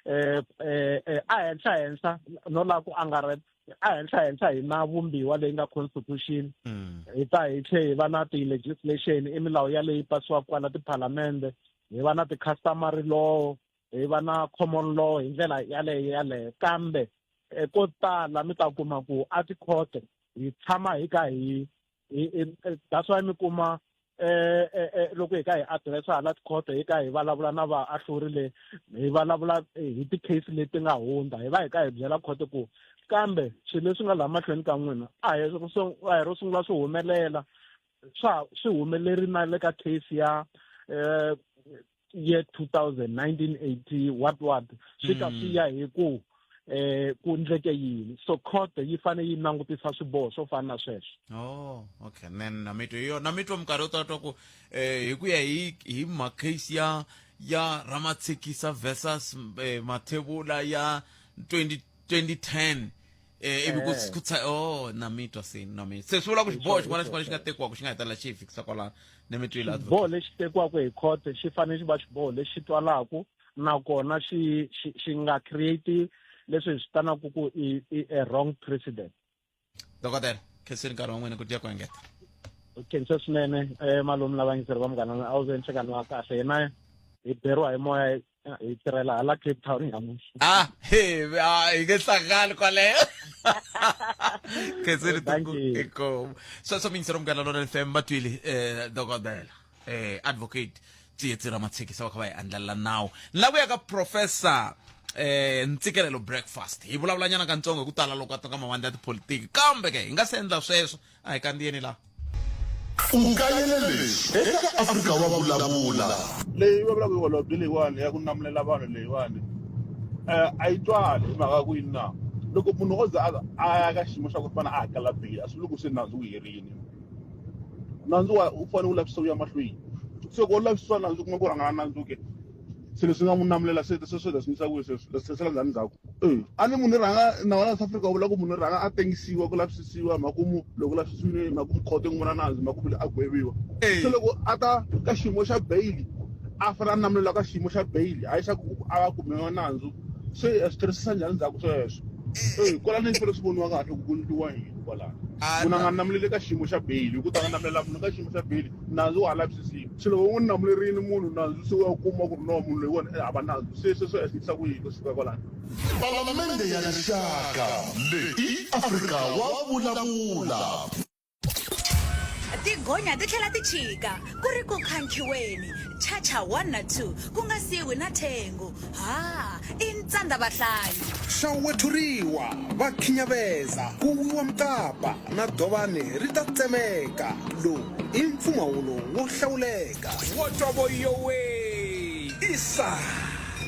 eh, eh, eh, a henhla henhla no lava ku angarhela a henhla henhla hi na vumbiwa leyi nga constitution mm. hi ta hi tlhe hi va na ti-legislation i milawu yaleyi pasiwaka kwala tiphalamende hi va na ti-customary law hi va na common law hi ndlela yaleyo yaleyo kambe eh, ko tala mi ta kuma ku a tikhoto hi tshama hi ka hi that's why mi kuma eh, eh, eh loko hi ka hi address hala tikhoto hi ka hi vulavula na vaahluri le hi vulavula hi ti-case leti nga hundza hi va hi ka hi byela khoto ku kambe swilo leswi nga laha mahlweni ka n'wina a hi a hi ro sungula swi humelela swa swi humeleri na le ka case ya eh year 2000 1980 what what swi ka swi ya hi ku eh ku ndleke yini so court yi fanele yi langutisa swiboho swo fana na sweswo oh okay then na mitwa yo na mitwa minkarhi yo tala twa ku eh hi ku ya hi hi ma case ya ya Ramatshekisa versus eh, Mathebula ya 20 2010 eh ivi ku eh. ku tsha oh na mitwa se na mi se swi vula ku xiboho xin'wana na xin'wana lexi nga tekiwaka xi nga hetelela xi hi fikisa kwalano ni mi twile xiboho lexi tekiwaka hi court xi fanele xi va xiboho lexi twalaka nakona xi xi xi nga create leswi hi swi vitanaka ku i i a wrong precedent dokodela khenseni nkarhi wa n'wina ku dya ku engeta khensa swinene um malume lava yingiseri va munghana a wu ve nhlekani wa kahle hina hi beriwa hi moya hi tirhela hala cape town nyamuntlha ah he ah, hi nge hlangani kwaleyo khenseni inkomu sweswo miyingiseri munghana lona fm va twile um dokodela um advocate tsietsi ramatshekisa va kha va hi andlalela nawu ni lava ku ya ka professor eh ntsikelelo breakfast hi vulavulanyana kantsongo hi ku tala loko a ka mavandla ya tipolitiki kambe ke hi nga se endla sweswo a hi kandziyeni laha U kayele leswi eka Afrika wa Vulavula. Leyi va vulaka holobye leyiwani ya ku namulela vanhu leyiwani um a yi twali hi mhaka ku yini na loko munhu o za a ya ka xiyimo xa ku fana a hakela beyili a swi vuli ku se nandzu wu herile nandzu wa wu fanele wu lavisisa wu ya mahlweni se loko wo lavisisiwa nandzu kuma ku rhangana nandzu ke se leswi nga n'wi namulela se se swi swi yisa kwihi sweswo se sala njhani ndzhaku e a ni munhu rhanga na wona South Africa wu vula ku munhu rhanga a tengisiwa ku lavisisiwa makumu loko lavisisiwile makumu khoto yi n'wi vona nandzu makumu a gweviwa se loko a ta ka xiyimo xa bail a fanele a namulela ka xiyimo xa bail hayi xa ku a va kumiwa nandzu se a swi tirhisisa njhani ndzhaku sweswo e kwalano swi fanele swi voniwa kahle ku ku endliwa yini kwalano munhu a nga namuleli ka xiyimo xa bail hi ku ta nga namulela munhu ka xiyimo xa bail nandzu wa ha lavisisiwa se loko u n'wi namulerile munhu nandzu se u ya kuma ku ri no munhu loyiwani i hava nandzu se sweswo ehleketisa ku yini kusuka kwalano Palamende ya Rixaka leyi i Afrika wa Vulavula. Tigonya ti tlhela ti chika ku ri ku khankhiweni chacha 1 na 2 ku nga siyiwi na thengu ha i ntsandza vahlayi Xa wethuriwa va khinyaveza ku wiwa mukapa na dovani ri ta tsemeka lowu i mpfumawulo wo hlawuleka. Wo twa vo yowee! Isa!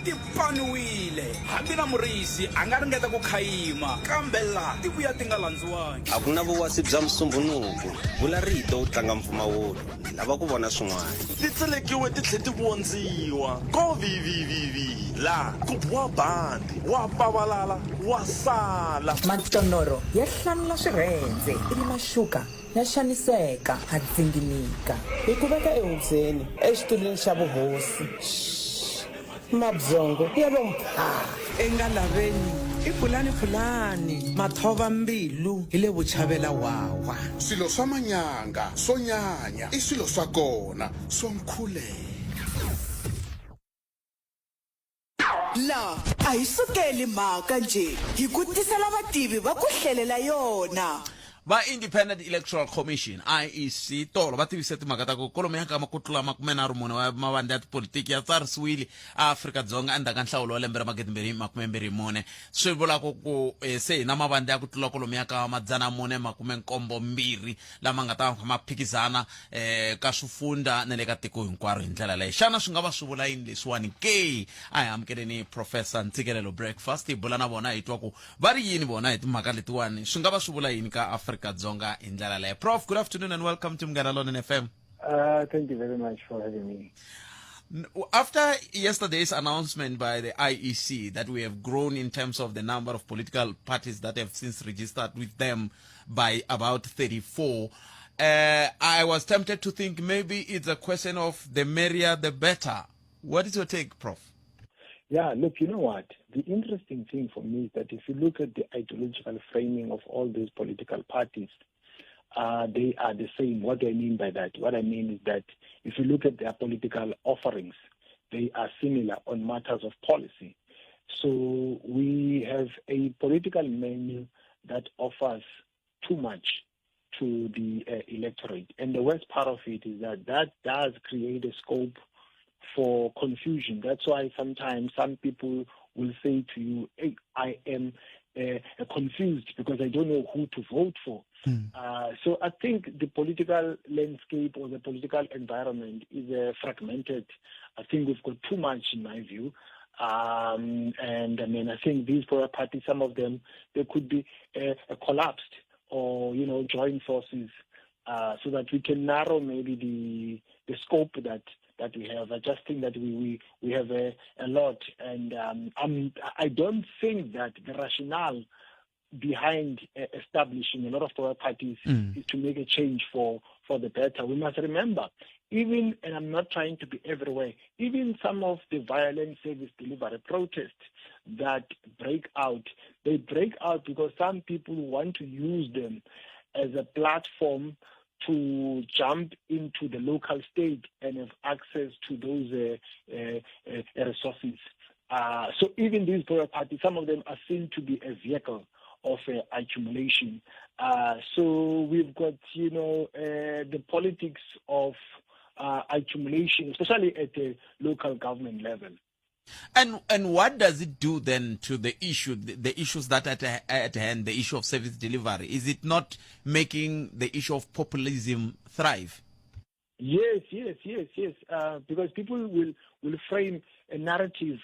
Ti paniwile! Hambi na murisi a nga ringeta ku khayima, kambe la ti vuya ti nga landziwangi. A ku na vuwasi bya Musumbhunuku. Vula rito u tlanga mpfumawulo. Ni lava ku vona swin'wana. Ti tselekiwe ti tlhe ti vondziwa. Ko vi-vi-vi-vi! La ku biwa bandi, wa pavalala, wa sala. Matonoro ya hlamula swirhendze ivi maxuka Ya xaniseka, a dzinginika. Hi ku veka ehubyeni, exitulwini xa vuhosi. Xi! Mabyongo ya lo mphaa! Engalaveni i phulani-phulani, mathova mbilu hi le vuchavela wawa. Swilo swa manyanga swo nyanya i swilo swa kona swo nkhulelo. La a hi sukeli mhaka njhe, hi ku tisela vativi va ku hlelela yona. Va Independent Electoral Commission, IEC, tolo va tivise timhaka ta ku kolomu ya ka ku tlula 34 wa mavandla ya tipolitiki ya tsarisiwile eAfrika-Dzonga endzhaku ka nhlawulo wa lembe ra 2024. Swi vulaka ku eh, se hi na mavandla ya ku tlula kolomu ya ka 472 lama nga ta ma phikizana eh, ka swifundha na le ka tiko hinkwaro hi ndlela leyi xana swi nga va swi vula yini leswiwani ke a hi amukeleni professor ntsikelelo breakfast hi bula na vona hi twa ku va ri yini vona hi timhaka letiwani swi nga va swi vula yini ka afrika-dzonga hi ndlela leyo prof good afternoon and welcome to munghana lonene fm Thank you very much for having me. After yesterday's announcement by the IEC that we have grown in terms of the number of political parties that have since registered with them by about 34, I was tempted to think maybe it's a question of the merrier the better. What is your take, Prof? Yeah, look, you know what? The interesting thing for me is that if you look at the ideological framing of all these political parties, they are the same. What do I mean by that? What I mean is that if you look at their political offerings, they are similar on matters of policy. So we have a political menu that offers too much to the electorate. And the worst part of it is that that does create a scope for confusion. That's why sometimes some people will say to you, hey, I am confused because I don't know who to vote for. So I think the political landscape or the political environment is fragmented. I think we've got too much, in my view. And I think these political parties, some of them, they could be collapsed or join forces so that we can narrow maybe the scope that we have. I just think that we have a lot. And I don't think that the rationale behind establishing a lot of political parties is to make a change for the better. We must remember, even, and I'm not trying to be everywhere, even some of the violent service delivery protests that break out, they break out because some people want to use them as a platform to jump into the local state and have access to those resources. So even these political parties, some of them are seen to be a vehicle of accumulation. So we've got the politics of accumulation, especially at the local government level. And and what does it do then to the issue, the, the issues that at, at hand, the issue of service delivery? Is it not making the issue of populism thrive? Yes, yes, yes, yes. Uh, because people will, will frame a narrative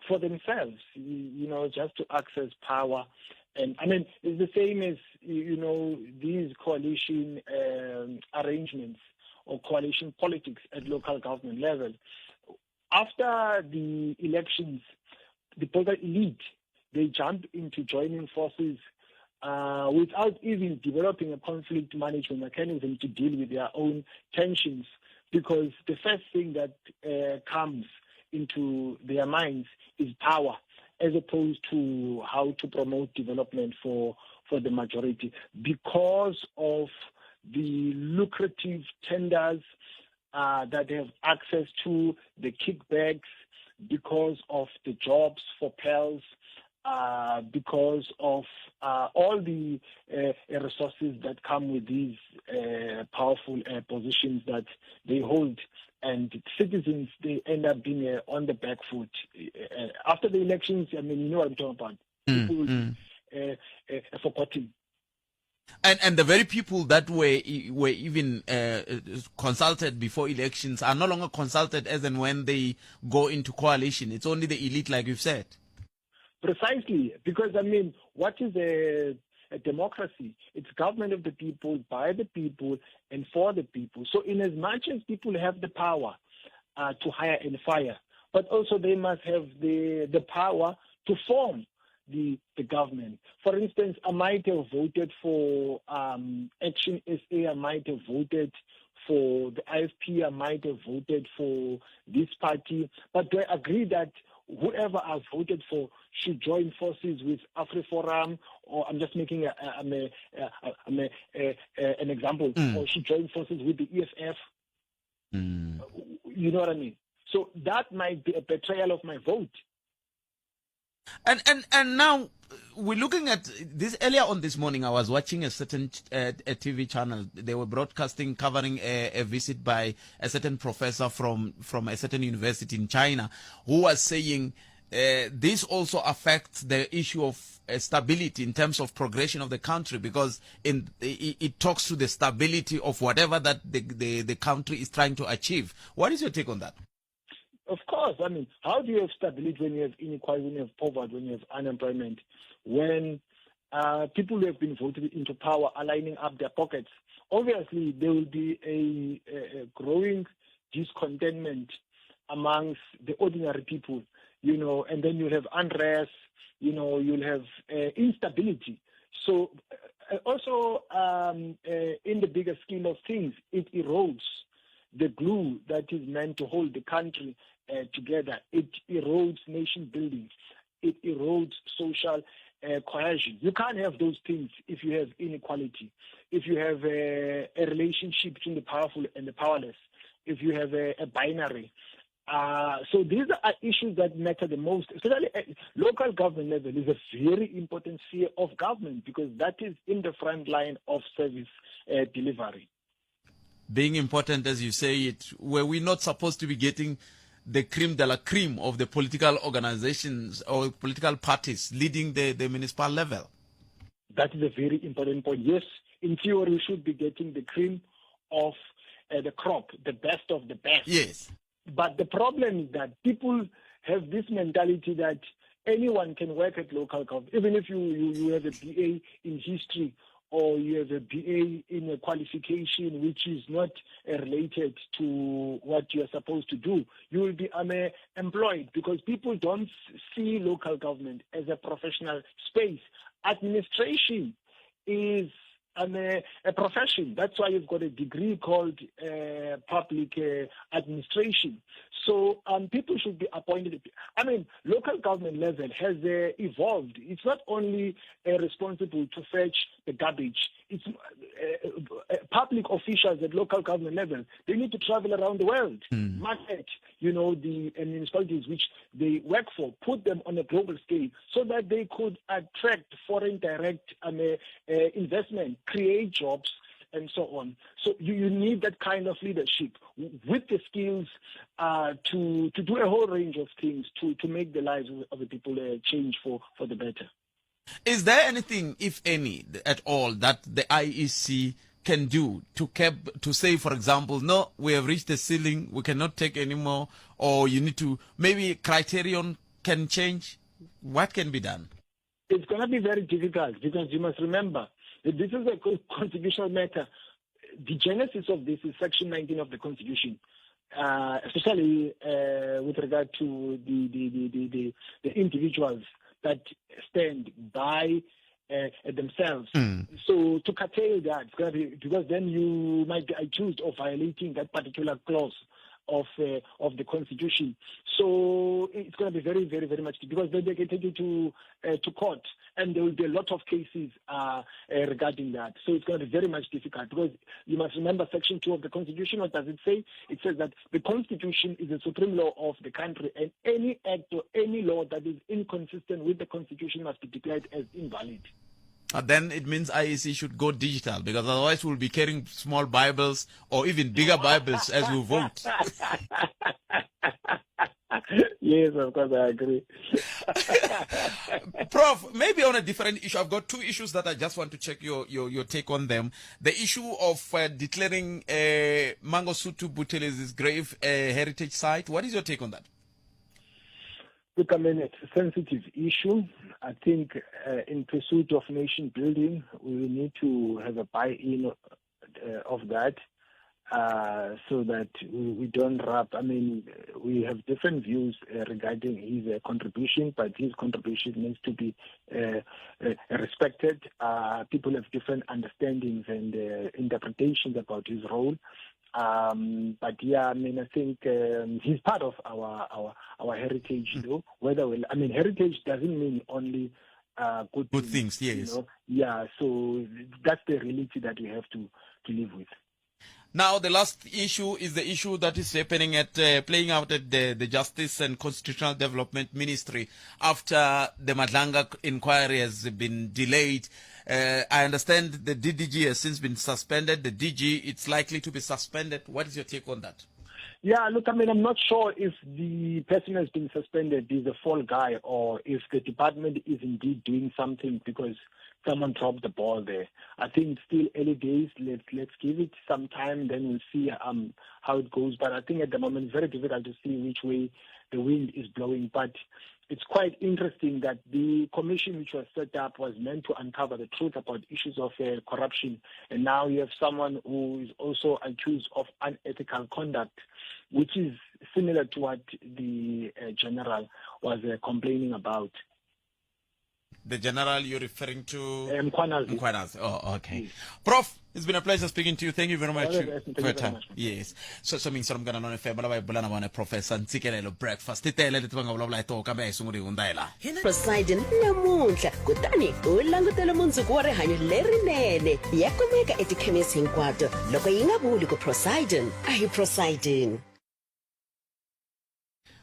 for themselves, you, you know, just to access power. And I mean, it's the same as, you know, these coalition um, arrangements or coalition politics at local government level. After the elections, the political elite, they jump into joining forces uh, without even developing a conflict management mechanism to deal with their own tensions, because the first thing that uh, comes into their minds is power, as opposed to how to promote development for, for the majority. Because of the lucrative tenders uh, that they have access to, the kickbacks, because of the jobs for PELs, uh, because of uh, all the uh, resources that come with these uh, powerful uh, positions that they hold. And citizens, they end up being uh, on the back foot. After the elections, I mean, you know what I'm talking about. Mm, people mm. Forgotten. And and the very people that were were even uh, consulted before elections are no longer consulted as and when they go into coalition. It's only the elite, like you've said. Precisely, because I mean, what is a, a democracy? It's government of the people, by the people, and for the people. So, in as much as people have the power uh, to hire and fire, but also they must have the the power to form the, the government. For instance, I might have voted for um, Action SA, I might have voted for the IFP, I might have voted for this party, but do I agree that whoever I've voted for should join forces with AfriForum, or I'm just making a, a, a, a, an example, mm. or should join forces with the EFF? Mm. You know what I mean? So that might be a betrayal of my vote. And and and now we're looking at this earlier on this morning. I was watching a certain uh, a TV channel. They were broadcasting covering a, a visit by a certain professor from from a certain university in China, who was saying uh, this also affects the issue of uh, stability in terms of progression of the country because in it, it talks to the stability of whatever that the, the, the country is trying to achieve. What is your take on that? Of course. I mean, how do you have stability when you have inequality, when you have poverty, when you have unemployment, when uh, people who have been voted into power are lining up their pockets? Obviously, there will be a, a, a growing discontentment amongst the ordinary people, you know, and then you'll have unrest, you know, you'll have uh, instability. So, uh, also, um, uh, in the bigger scheme of things, it erodes the glue that is meant to hold the country uh, together. It erodes nation building. It erodes social uh, cohesion. You can't have those things if you have inequality, if you have a, a relationship between the powerful and the powerless, if you have a, a binary. Uh, so these are issues that matter the most, especially at local government level is a very important sphere of government because that is in the front line of service uh, delivery. Being important, as you say it, were we not supposed to be getting the cream de la cream of the political organizations or political parties leading the, the municipal level? That is a very important point. Yes, in theory, we should be getting the cream of uh, the crop, the best of the best. Yes. But the problem is that people have this mentality that anyone can work at local government, even if you, you, you have a BA in history or you have a BA in a qualification which is not uh, related to what you are supposed to do, you will be um, employed because people don't see local government as a professional space. Administration is um, a, a profession. That's why you've got a degree called uh, public uh, administration. So um, people should be appointed. I mean, local government level has uh, evolved. It's not only uh, responsible to fetch the garbage. It's uh, uh, public officials at local government level. They need to travel around the world, mm. market, you know, the municipalities which they work for, put them on a global scale so that they could attract foreign direct um, investment, create jobs, and so on. So you, you need that kind of leadership with the skills uh, to to do a whole range of things to, to make the lives of the people uh, change for, for the better. Is there anything, if any, at all, that the IEC can do to keep to say, for example, no, we have reached the ceiling, we cannot take any more, or you need to maybe criterion can change? What can be done? It's going to be very difficult because you must remember that this is a constitutional matter. The genesis of this is Section 19 of the Constitution, uh, especially uh, with regard to the, the, the, the, the, the individuals that stand by uh, themselves. Mm. So to curtail that, it's gonna be, because then you might be accused of violating that particular clause of uh, of the constitution. So it's going to be very, very, very much because then they can take you to uh, to court, and there will be a lot of cases uh, uh, regarding that. So it's going to be very much difficult because you must remember Section 2 of the Constitution. What does it say? It says that the Constitution is the supreme law of the country, and any act or any law that is inconsistent with the Constitution must be declared as invalid. Uh, then it means IEC should go digital because otherwise we'll be carrying small Bibles or even bigger Bibles as we vote. yes, of course, I agree. Prof, maybe on a different issue, I've got two issues that I just want to check your, your, your take on them. The issue of uh, declaring uh, Mangosuthu Buthelezi's grave a heritage site. What is your take on that? Look, I mean, it's a sensitive issue. I think uh, in pursuit of nation building, we need to have a buy-in uh, of that uh, so that we, we don't wrap. I mean, we have different views uh, regarding his uh, contribution, but his contribution needs to be uh, respected. People have different understandings and interpretations about his role. Um, but yeah, I mean, I think um, he's part of our our our heritage, mm. though. Whether we, I mean, heritage doesn't mean only uh, good good things, things yes. You know? Yeah, so that's the reality that we have to to live with. Now, the last issue is the issue that is happening at uh, playing out at the, the Justice and Constitutional Development Ministry after the Madlanga inquiry has been delayed. Uh, I understand the DDG has since been suspended. The DG, it's likely to be suspended. What is your take on that? Yeah, look, I mean, I'm not sure if the person has been suspended is a fall guy or if the department is indeed doing something because someone dropped the ball there. I think it's still early days. Let's let's give it some time, then we'll see um, how it goes. But I think at the moment it's very difficult to see which way the wind is blowing. But it's quite interesting that the commission which was set up was meant to uncover the truth about issues of uh, corruption. And now you have someone who is also accused of unethical conduct, which is similar to what the uh, general was uh, complaining about. The general you're referring to? Mkhwanazi. Mkhwanazi. Oh, okay. Yes. Prof, it's been a pleasure speaking to you. Thank you very much for your time. Yes. So so mingi swa Munghana Lonene FM lava hi bula na vona Professor Ntsikelelo Breakfast. Ti tele leti va nga vulavula hi toho kambe a hi sunguli hi hundza hi laha. Poseidon namuntlha kutani u langutela mundzuku wa rihanyo lerinene ya kumeka etikhemisi hinkwato loko yi nga vuli ku Poseidon a hi Poseidon.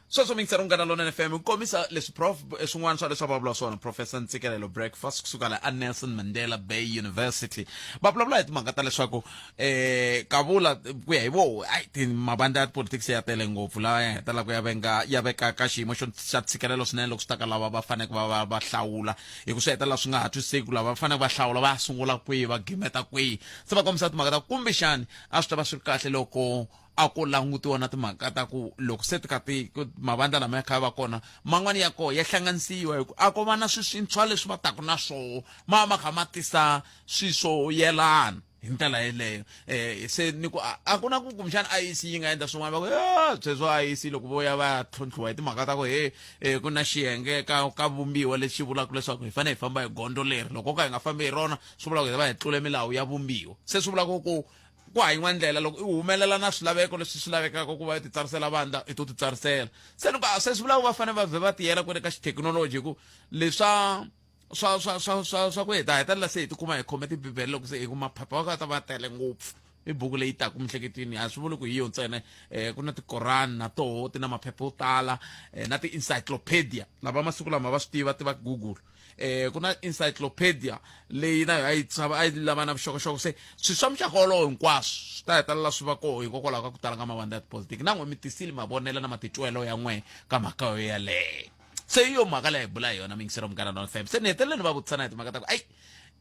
Sweswo mingiseri Munghana Lonene FM ku kombisa leswi prof eh, swin'wana swa leswi va vulavula swona Professor Ntsikelelo Breakfast kusuka la a Nelson Mandela Bay University va vulavula hi timhaka ta leswaku eh kavula ku ya hi voho ai ti mavandla ya politics ya tele ngopfu lawa ya hetelelaka ya venga ya veka ka xiyimo xo xa ntshikelelo swinene loko swi ta ka lava va faneleke va va va hlawula hi ku swi hetelela swi nga ha twisiseki ku lava va faneleke va hlawula va ya sungula kwihi va gimeta kwihi se va kombisa timhaka ta kumbexani a swi ta va swi ri kahle loko a ko langutiwa na timhaka ta ku loko se ti ka ti mavandla lama ya kha ya va kona man'wani ya kona ya hlanganisiwa hi ku a ko va na swi swintshwa leswi va taka na swoho ma va ma kha ma tisa swi swo yelana hi ndlela yeleyo um se ni ku a ku na ku kumbexana IEC yi nga endla swin'wana va ku ya sweswo IEC loko vo ya va ya tlhontlhiwa hi timhaka ta ku he um ku na xiyenge ka ka vumbiwa lexi vulaka leswaku hi fanele hi famba hi gondzo leri loko ko ka hi nga fambi hi rona swi vula ku hi va hi tlule milawu ya vumbiwa se swi vulaka ku ku ha yin'wana ndlela loko i humelela na swilaveko leswi swi lavekaka ku va i titsarisela vandla i to titsarisela se ni ku se swi vula ku va fanele va vhe va tiyela kwele ka xithekinoloji hi ku leswa swa swa swa swa swa ku heta hetelela se hi tikuma hi khome tibibele loko se hi ku maphepha wa ka ta va tele ngopfu i buku leyi taka miehleketweni a swi vuli ku hi yo ntsena um ku na tikorani na toho ti na maphepha yo tala um na ti-encyclopedia lava masiku lama va swi tiva ti va google eh ku na encyclopedia leyi na yo a yi tshava a yi lava na vuxokoxoko se swilo swa muxaka wolowo hinkwaswo swi ta hetelela swi va koho hikokwalaho ka ku tala ka mavandla ya tipolitiki na n'we mi tisile mavonelo na matitwelo ya n'we ka mhaka yo yaleyo se hi yo mhaka leyi hi bula hi yona mingisero munghana non fm se ni hetelele ni va vutisana hi timhaka ta ku ayi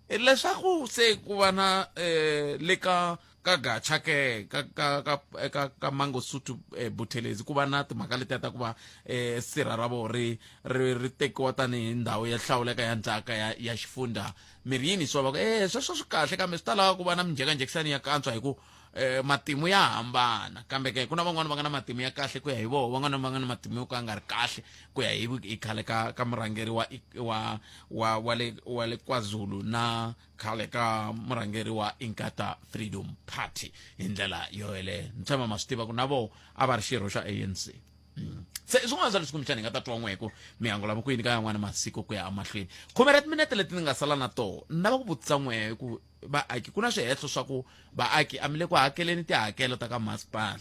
leswaku se ku va na um le ka ka gacha ke ka ka ka ka ka Mangosuthu eh, Buthelezi ku va na timhaka letiya ta ku va eh, sirha ra vona ri ri ri tekiwa tanihi ndhawu ya hlawuleka ya ndzhaka ya ya xifundza miri yini swa va ku eh sweswo swi kahle kambe swi ta lava ku va na minjhekanjhekisano ya kantswa hi ku eh, matimu ya hambana kambe ke ku na van'wana va nga na matimu ya kahle ku ya hi voho van'wana va nga na matimu yo ka ya nga ri kahle ku ya hi hi khale ka ka murhangeri wa wa wa wa le wa le KwaZulu na khale ka murhangeri wa Inkatha Freedom Party hi ndlela yo yeleyo ni tshemba ma swi tiva ku na voho a va ri xirho xa ANC mm. se i swin'wana swa leswi kumbexana hi nga ta twa n'we ku mihango lava ku yini ka yan'wana masiku ku ya emahlweni khume ra timinete leti ni nga sala na toho ni lava ku vutisa n'we ku vaaki ku na swihehlo swa ku vaaki a mi le ku hakeleni tihakelo ta ka masipala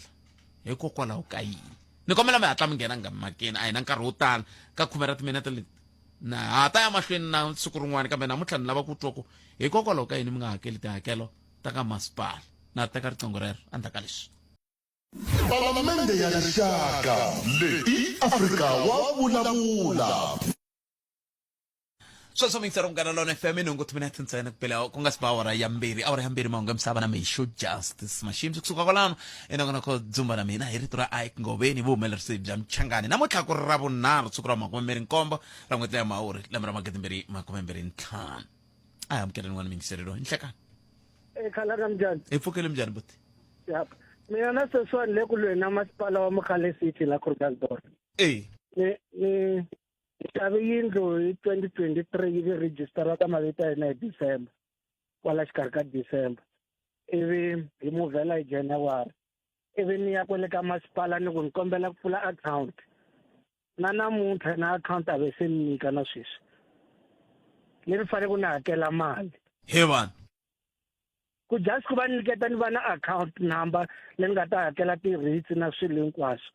hikokwalaho ka yini ni kombela mi hatla mi nghena nga makeni a hi na nkarhi wo tala ka khume ra timinete leti na ha ta ya mahlweni na siku rin'wana kambe namuntlha ni lava ku twa ku hikokwalaho ka yini mi nga hakeli tihakelo ta ka masipala na teka riqingho rero endzhaku ka leswi Palamende ya Rixaka leyi i Afrika wa vulavula. Sweswo mingisero munghana lona FM nhungu timinete ntsena ku bela ku nga si ba awara ya mbirhi awara ya mbirhi mahungu ya misava na mixo justice mashimsi kusuka kwalano enongonoko dzumba na mina hi rito ra Ike Ngoveni vuhumelerisi bya Mchangani namuntlha ku ri ra vunharhu siku ra makumembirhi nkombo ra n'hweti ya Mhawuri lembe ra magidimbirhi makumembirhi ntlhanu a hi amukeleni n'wana mingiseri loyi nhlekani Khalanga minjhani? Hi pfukile minjhani buti? Yap. Mina na sweswiwani le ku lweni na masipala wa Mogale City la Krugersdorp. E. Ni ni ni xave yindlu hi 2023 yi vi register ka mavito ya hina hi December. Kwala xikarhi ka December. Ivi hi muvhela hi January. Ivi ni ya kwale ka masipala ni ku ni kombela ku pfula account. Na namuntlha na account a ve se ni nyika na sweswi. Ni ri fanele ku ni hakela mali. He vanhu. Ku just ku va nyiketa ni va na account number leyi ni nga ta hakela ti-rates na swilo hinkwaswo.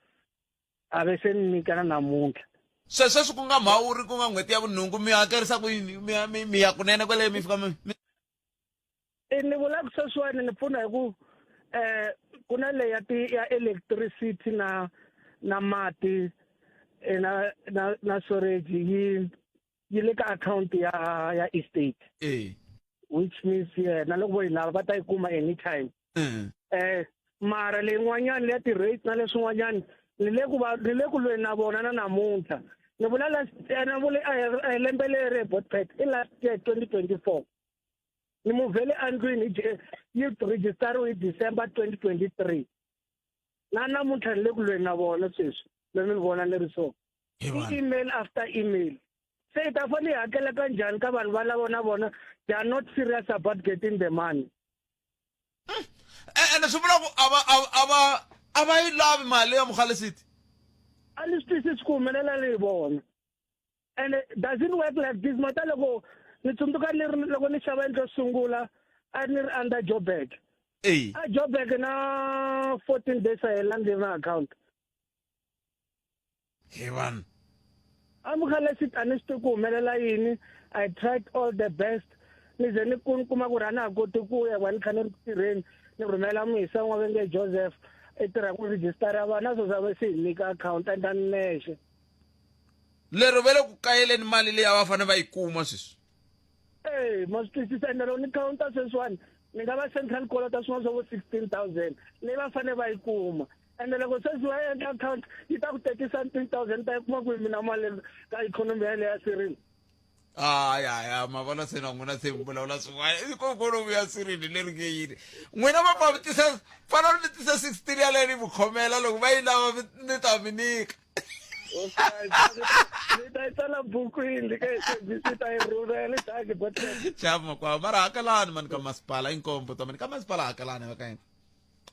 A ve se ni nyika na namuntlha. Se sweswi ku nga Mhawuri ku nga n'hweti ya vunhungu mi hakerisa ku yini mi ya mi mi ya kunene kwale mi fika mi mi E ni vula ku sweswiwani ni pfuna hi ku eh ku na leyi ya ti ya electricity na na mati eh, na na na storage yi yi le ka account ya ya estate. Eh. Which means yena loko vo yi lava va ta yi kuma anytime. Eh mara leyin'wanyana leya ti-rates na leswin'wanyana ni le ku va ni le ku lweni na vona na namuntlha. Ni vula last ni vule a hi lembe leri Botpet i last year 2024. Ni muvhele endlwini hi yi registeriwe hi December 2023. Na namuntlha ni le ku lweni na vona sweswi loko ni vona ni ri so. I email after email. Se i ta fanele yi hakela kanjhani ka vanhu valavo na vona they are not serious about getting the money. Ene swi vula ku a va a va a va yi lavi mali ya Mogale City. A ni swi twisisi ku humelela ni hi vona. And it doesn't work like this mata loko ni tsundzuka ni ri loko ni xava yindlu yo sungula a ni ri under Joburg. E. A Joburg na 14 days a helangi na account. He vanhu. A Mogale City a ni swi tivi ku humelela yini. I tried all the best. Ni ze ni ku ni kuma ku ri a na ha koti ku ya hikuva ni kha ni ri ku tirheni ni rhumela muyisa wun'wana va nge Joseph i tirha ku register vanhu a swo za se hi nyika account and a ni nexe. Lero va le ku kayeleni mali leyi a va fanele va yi kuma sweswi. Eya, ma swi twisisa ende loko ni counter sweswiwani ni nga va central kolota swin'wana swa vo 16000 leyi va fanele va yi kuma ende loko sweswi va endla account yi ta ku thirty something thousand ta yi kuma kwihi mina mali ka ikhonomi yaleyo ya Cyril. Hayi hayi ma vona se na n'wina se mi vulavula swin'wana i ikhonomi ya Cyril leri nge yini n'wina va pfa mi tisa fana mi tisa 16 yaleyo ni mi khomela loko va yi lava ni ta mi nyika. Ni ta yi tsala bukwini ka SABC ta yi rhumela i ta ki Xava makwavo mara hakelani mani ka masipala inkombo ta mani ka masipala hakelani va ka yena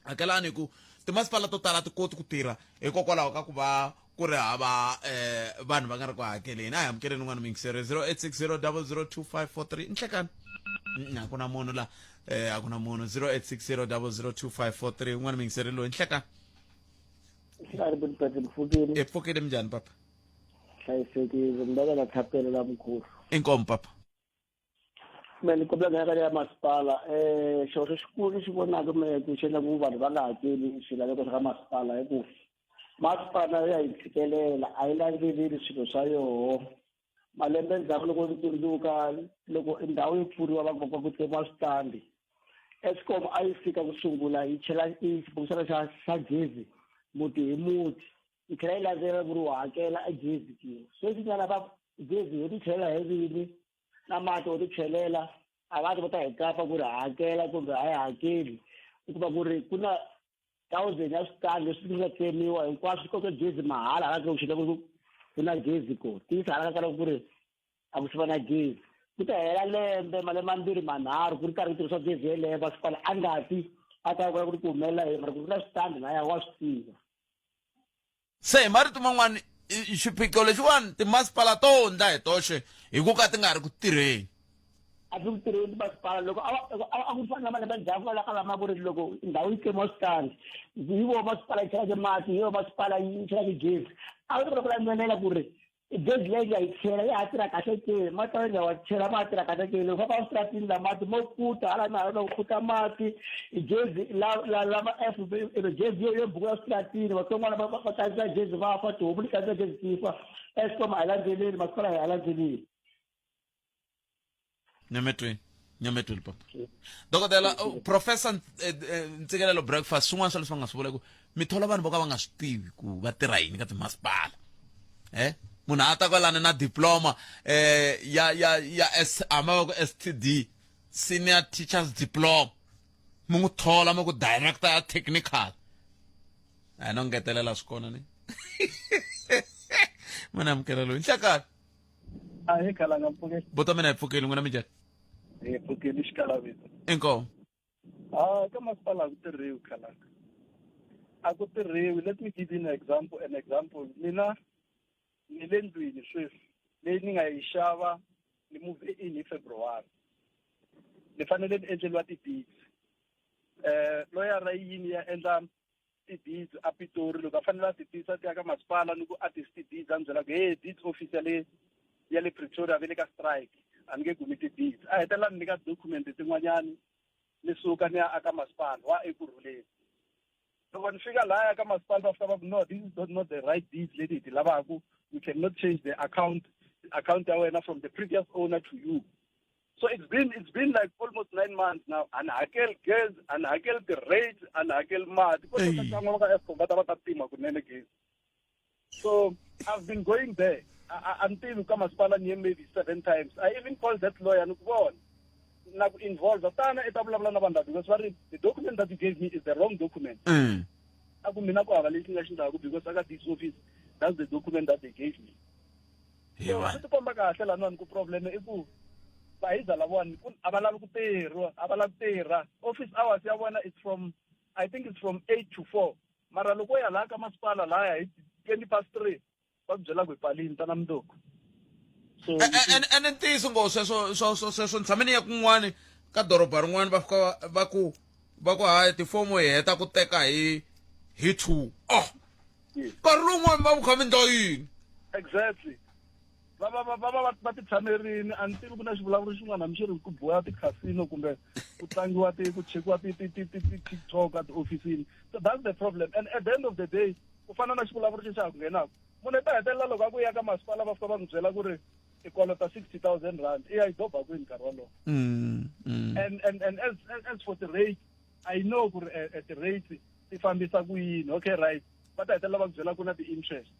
hakelani hi ku timasipala to tala ti koti ku tirha hikokwalaho ka ku va ku ri hava eh, vanhu va nga ri ku hakeleni a hi amukeleni un'wana muyingiseri 0860 002543 nhlekani Mm, a ku na munhu la eh, a ku na munhu 0860 002543 un'wana muyingiseri loyi nhlekani Ari bani pfukile. E pfukile minjhani papa? Hlayisekile, ni lavela thapelo la mkhulu. Inkomu papa. Me ni kombela nghena ka ya masipala um xihoxo xikulu xi vonaka me ku xi endla ku vanhu va nga hakeli swilaveko swa ka masipala hi ku masipala ya hi tshikelela a yi landzeleli swilo swa yoho malembe ndzhaku loko ndzi tsundzuka loko ndhawu yi pfuriwa va va ku tsemiwa switandi escom a yi fika ku sungula yi chela i xibokisana xa xa gezi muti hi muti yi tlhela yi landzelela ku ri u hakela e gezi ke sweswinyana va gezi ho ti chelela hi vini na mati ho ti chelela a va ti va ta hi kapa ku ri hakela kumbe a yi hakeli u kuma ku ri ku na thousand ya switandi leswi nga tsemiwa hinkwaswo swi koka gezi mahala hala ka ku ku ku na gezi ko tiyisa hala ka ku ri a ku siva na gezi ku ta hela lembe malembe mambirhi manharhu ku ri karhi ku tirhisiwa gezi yeleyo masipala a nga ti a ta vona ku ri ku humelela yini mara ku ri na switandi laya wa swi tiva Se hi marito man'wana xiphiqo lexiwani timasipala to ndla hi toxe hi ku ka ti nga ri ku tirheni. A ti ku tirheni timasipala loko a ku fana na malembe ndzhaku va ka lama ku ri loko ndhawu yi tsemiwa switandi hi vo masipala yi chelaka mati hi yo masipala yi chelaka gezi a va ta kota ku landzelela ku ri gezi leyi nga yi chela ya ha tirha kahle ke mati lawa nga wa chela ma ha tirha kahle ke loko famba eswitaratini la mati mo kuta hala na hala ku mati gezi la la lama f gezi yo yo buku ya switaratini vatsongwana va va kandziya gezi va fa tihomu ti kandziya gezi ti fa eskom a yi landzeleli masipala a yi landzeleli nyametweni nyametweni papa dokodela professor ntsikelelo breakfast swin'wana swa leswi va nga swi vula ku mi thola vanhu vo ka va nga swi tivi ku va tirha yini ka timasipala eh munhu a ta kwalani na diploma eh ya ya ya S ama va ku STD senior teachers diploma mi n'wi thola mi ku director ya technical a no ngetelela swi kona ni mina amukela loyi nhlekani a hi khalanga mpfukeni buti wa mina hi pfukile n'wina minjhani hi pfukile xikalavito inkomu a ka masipala a ku tirhiwi khalanga a ku tirhiwi let me give you an example an example mina ni le ndlwini sweswi leyi ni nga yi xava ni move in hi february ni fanele ni endleriwa ti-deeds eh loyara yi yini ya endla ti-deeds a Pitori loko a fanele a ti tisa ti ya ka masipala ni ku a tisi ti-deeds a ni byela ku hey deeds office ya le ya le Pretoria va le ka strike a ni nge kumi ti-deeds a hetelela ni nyika document tin'wanyani ni suka ni ya aka masipala wa ekurhuleni loko ni fika laya ka masipala va fika va ku no this is not, not the right deeds leti hi ti lavaku we cannot change the account account ya wena from the previous owner to you so it's been it's been like almost nine months now a ni hakeli gezi a ni hakeli ti-rates a ni hakeli mati ko tota kan'we va ka escom va ta va ta tima kunene gezi so i've been going there a ni tivi ka masipala ni ye maybe seven times i even called that lawyer ni ku vona na ku involve tana i ta vulavula na vanhu lava because va ri the document that you gave me is the wrong document mm. a ku mina ku hava lexi ni nga xi ndlaku because aka this office that's the document that they gave me so swi tikomba kahle laniwani ku problem i ku vahiza lavawani a va lavi ku tirha a va lavi ku tirha office hours ya vona is from i think it's from 8 to 4 mara loko u ya laha ka masipala lahaya hi 20 past 3 va ku byela ku hi pfalini tana mundzuku so ene ntiyiso ngo sweswo sweswo sweswo ni tshame ni ya kun'wani ka doroba rin'wana va fika va ku va ku hayi tifomo hi heta ku teka hi hi two oh nkarhi lowun'wani va ku kha mi ndla yini exactly va va va va va va ti tshamerini a ni tivi ku na xivulavuri xin'wana hambi xi ri ku biwa ti-casino kumbe ku tlangiwa ti ku chekiwa ti ti ti ti ti-tiktok a tiofisini so that's the problem and at the end of the day ku fana na xivulavuri xi xa ha ku nghenaka munhu i ta hetelela loko a ku ya ka masipala va fika va n'wi byela ku ri i kolota 60 000 rand i ya yi doba kwini nkarhi wolowo mm, mm. and and and as as for the rate i know ku ri eh, eh, ti-rates ti fambisa ku yini okay right va ta hetelela va ku byela ku na ti-interest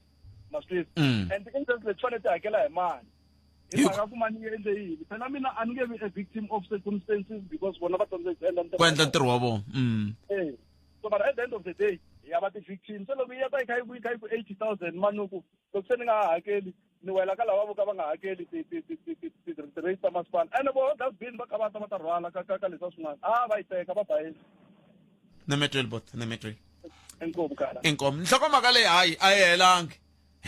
ma swi tiva mm. and ti-interest leti fanele ti hakela hi mali hi mhaka ku mani yi endle yini phela mina a ni nge vi a victim of circumstances because vona va tsandzeke ku endla ku endla ntirho wa vona mm. eh so but at the end of the day hi ya va ti-victim se loko yi ya ta yi kha yi ku yi kha yi ku 80 000 manuku loko se ni nga ha hakeli ni wela ka lava vo ka va nga hakeli ti-rate ta masipala ene vo dustbin va kha va ta va ta rhwala ka ka ka leswa swin'wana a va yi teka va bayisa nemetweli bot nemetweli inkomu kala inkomu nhlokomhaka leyi hayi a yi helangi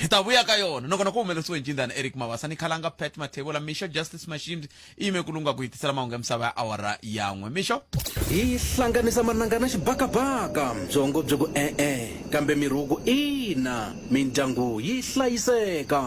hi ta vuya ka yona nakona ku humelerisiwe hi ncindana eric mavasa ni khalanga pat mathebola mixo justice mashimbi i yime ku lunga ku hi tisela mahungu ya misava ya awara yan'we mixo Hi hlanganisa mananga na xibakabaka, byongo byi ku e-e, kambe miri wu ku ina, mindyangu yi hlayiseka.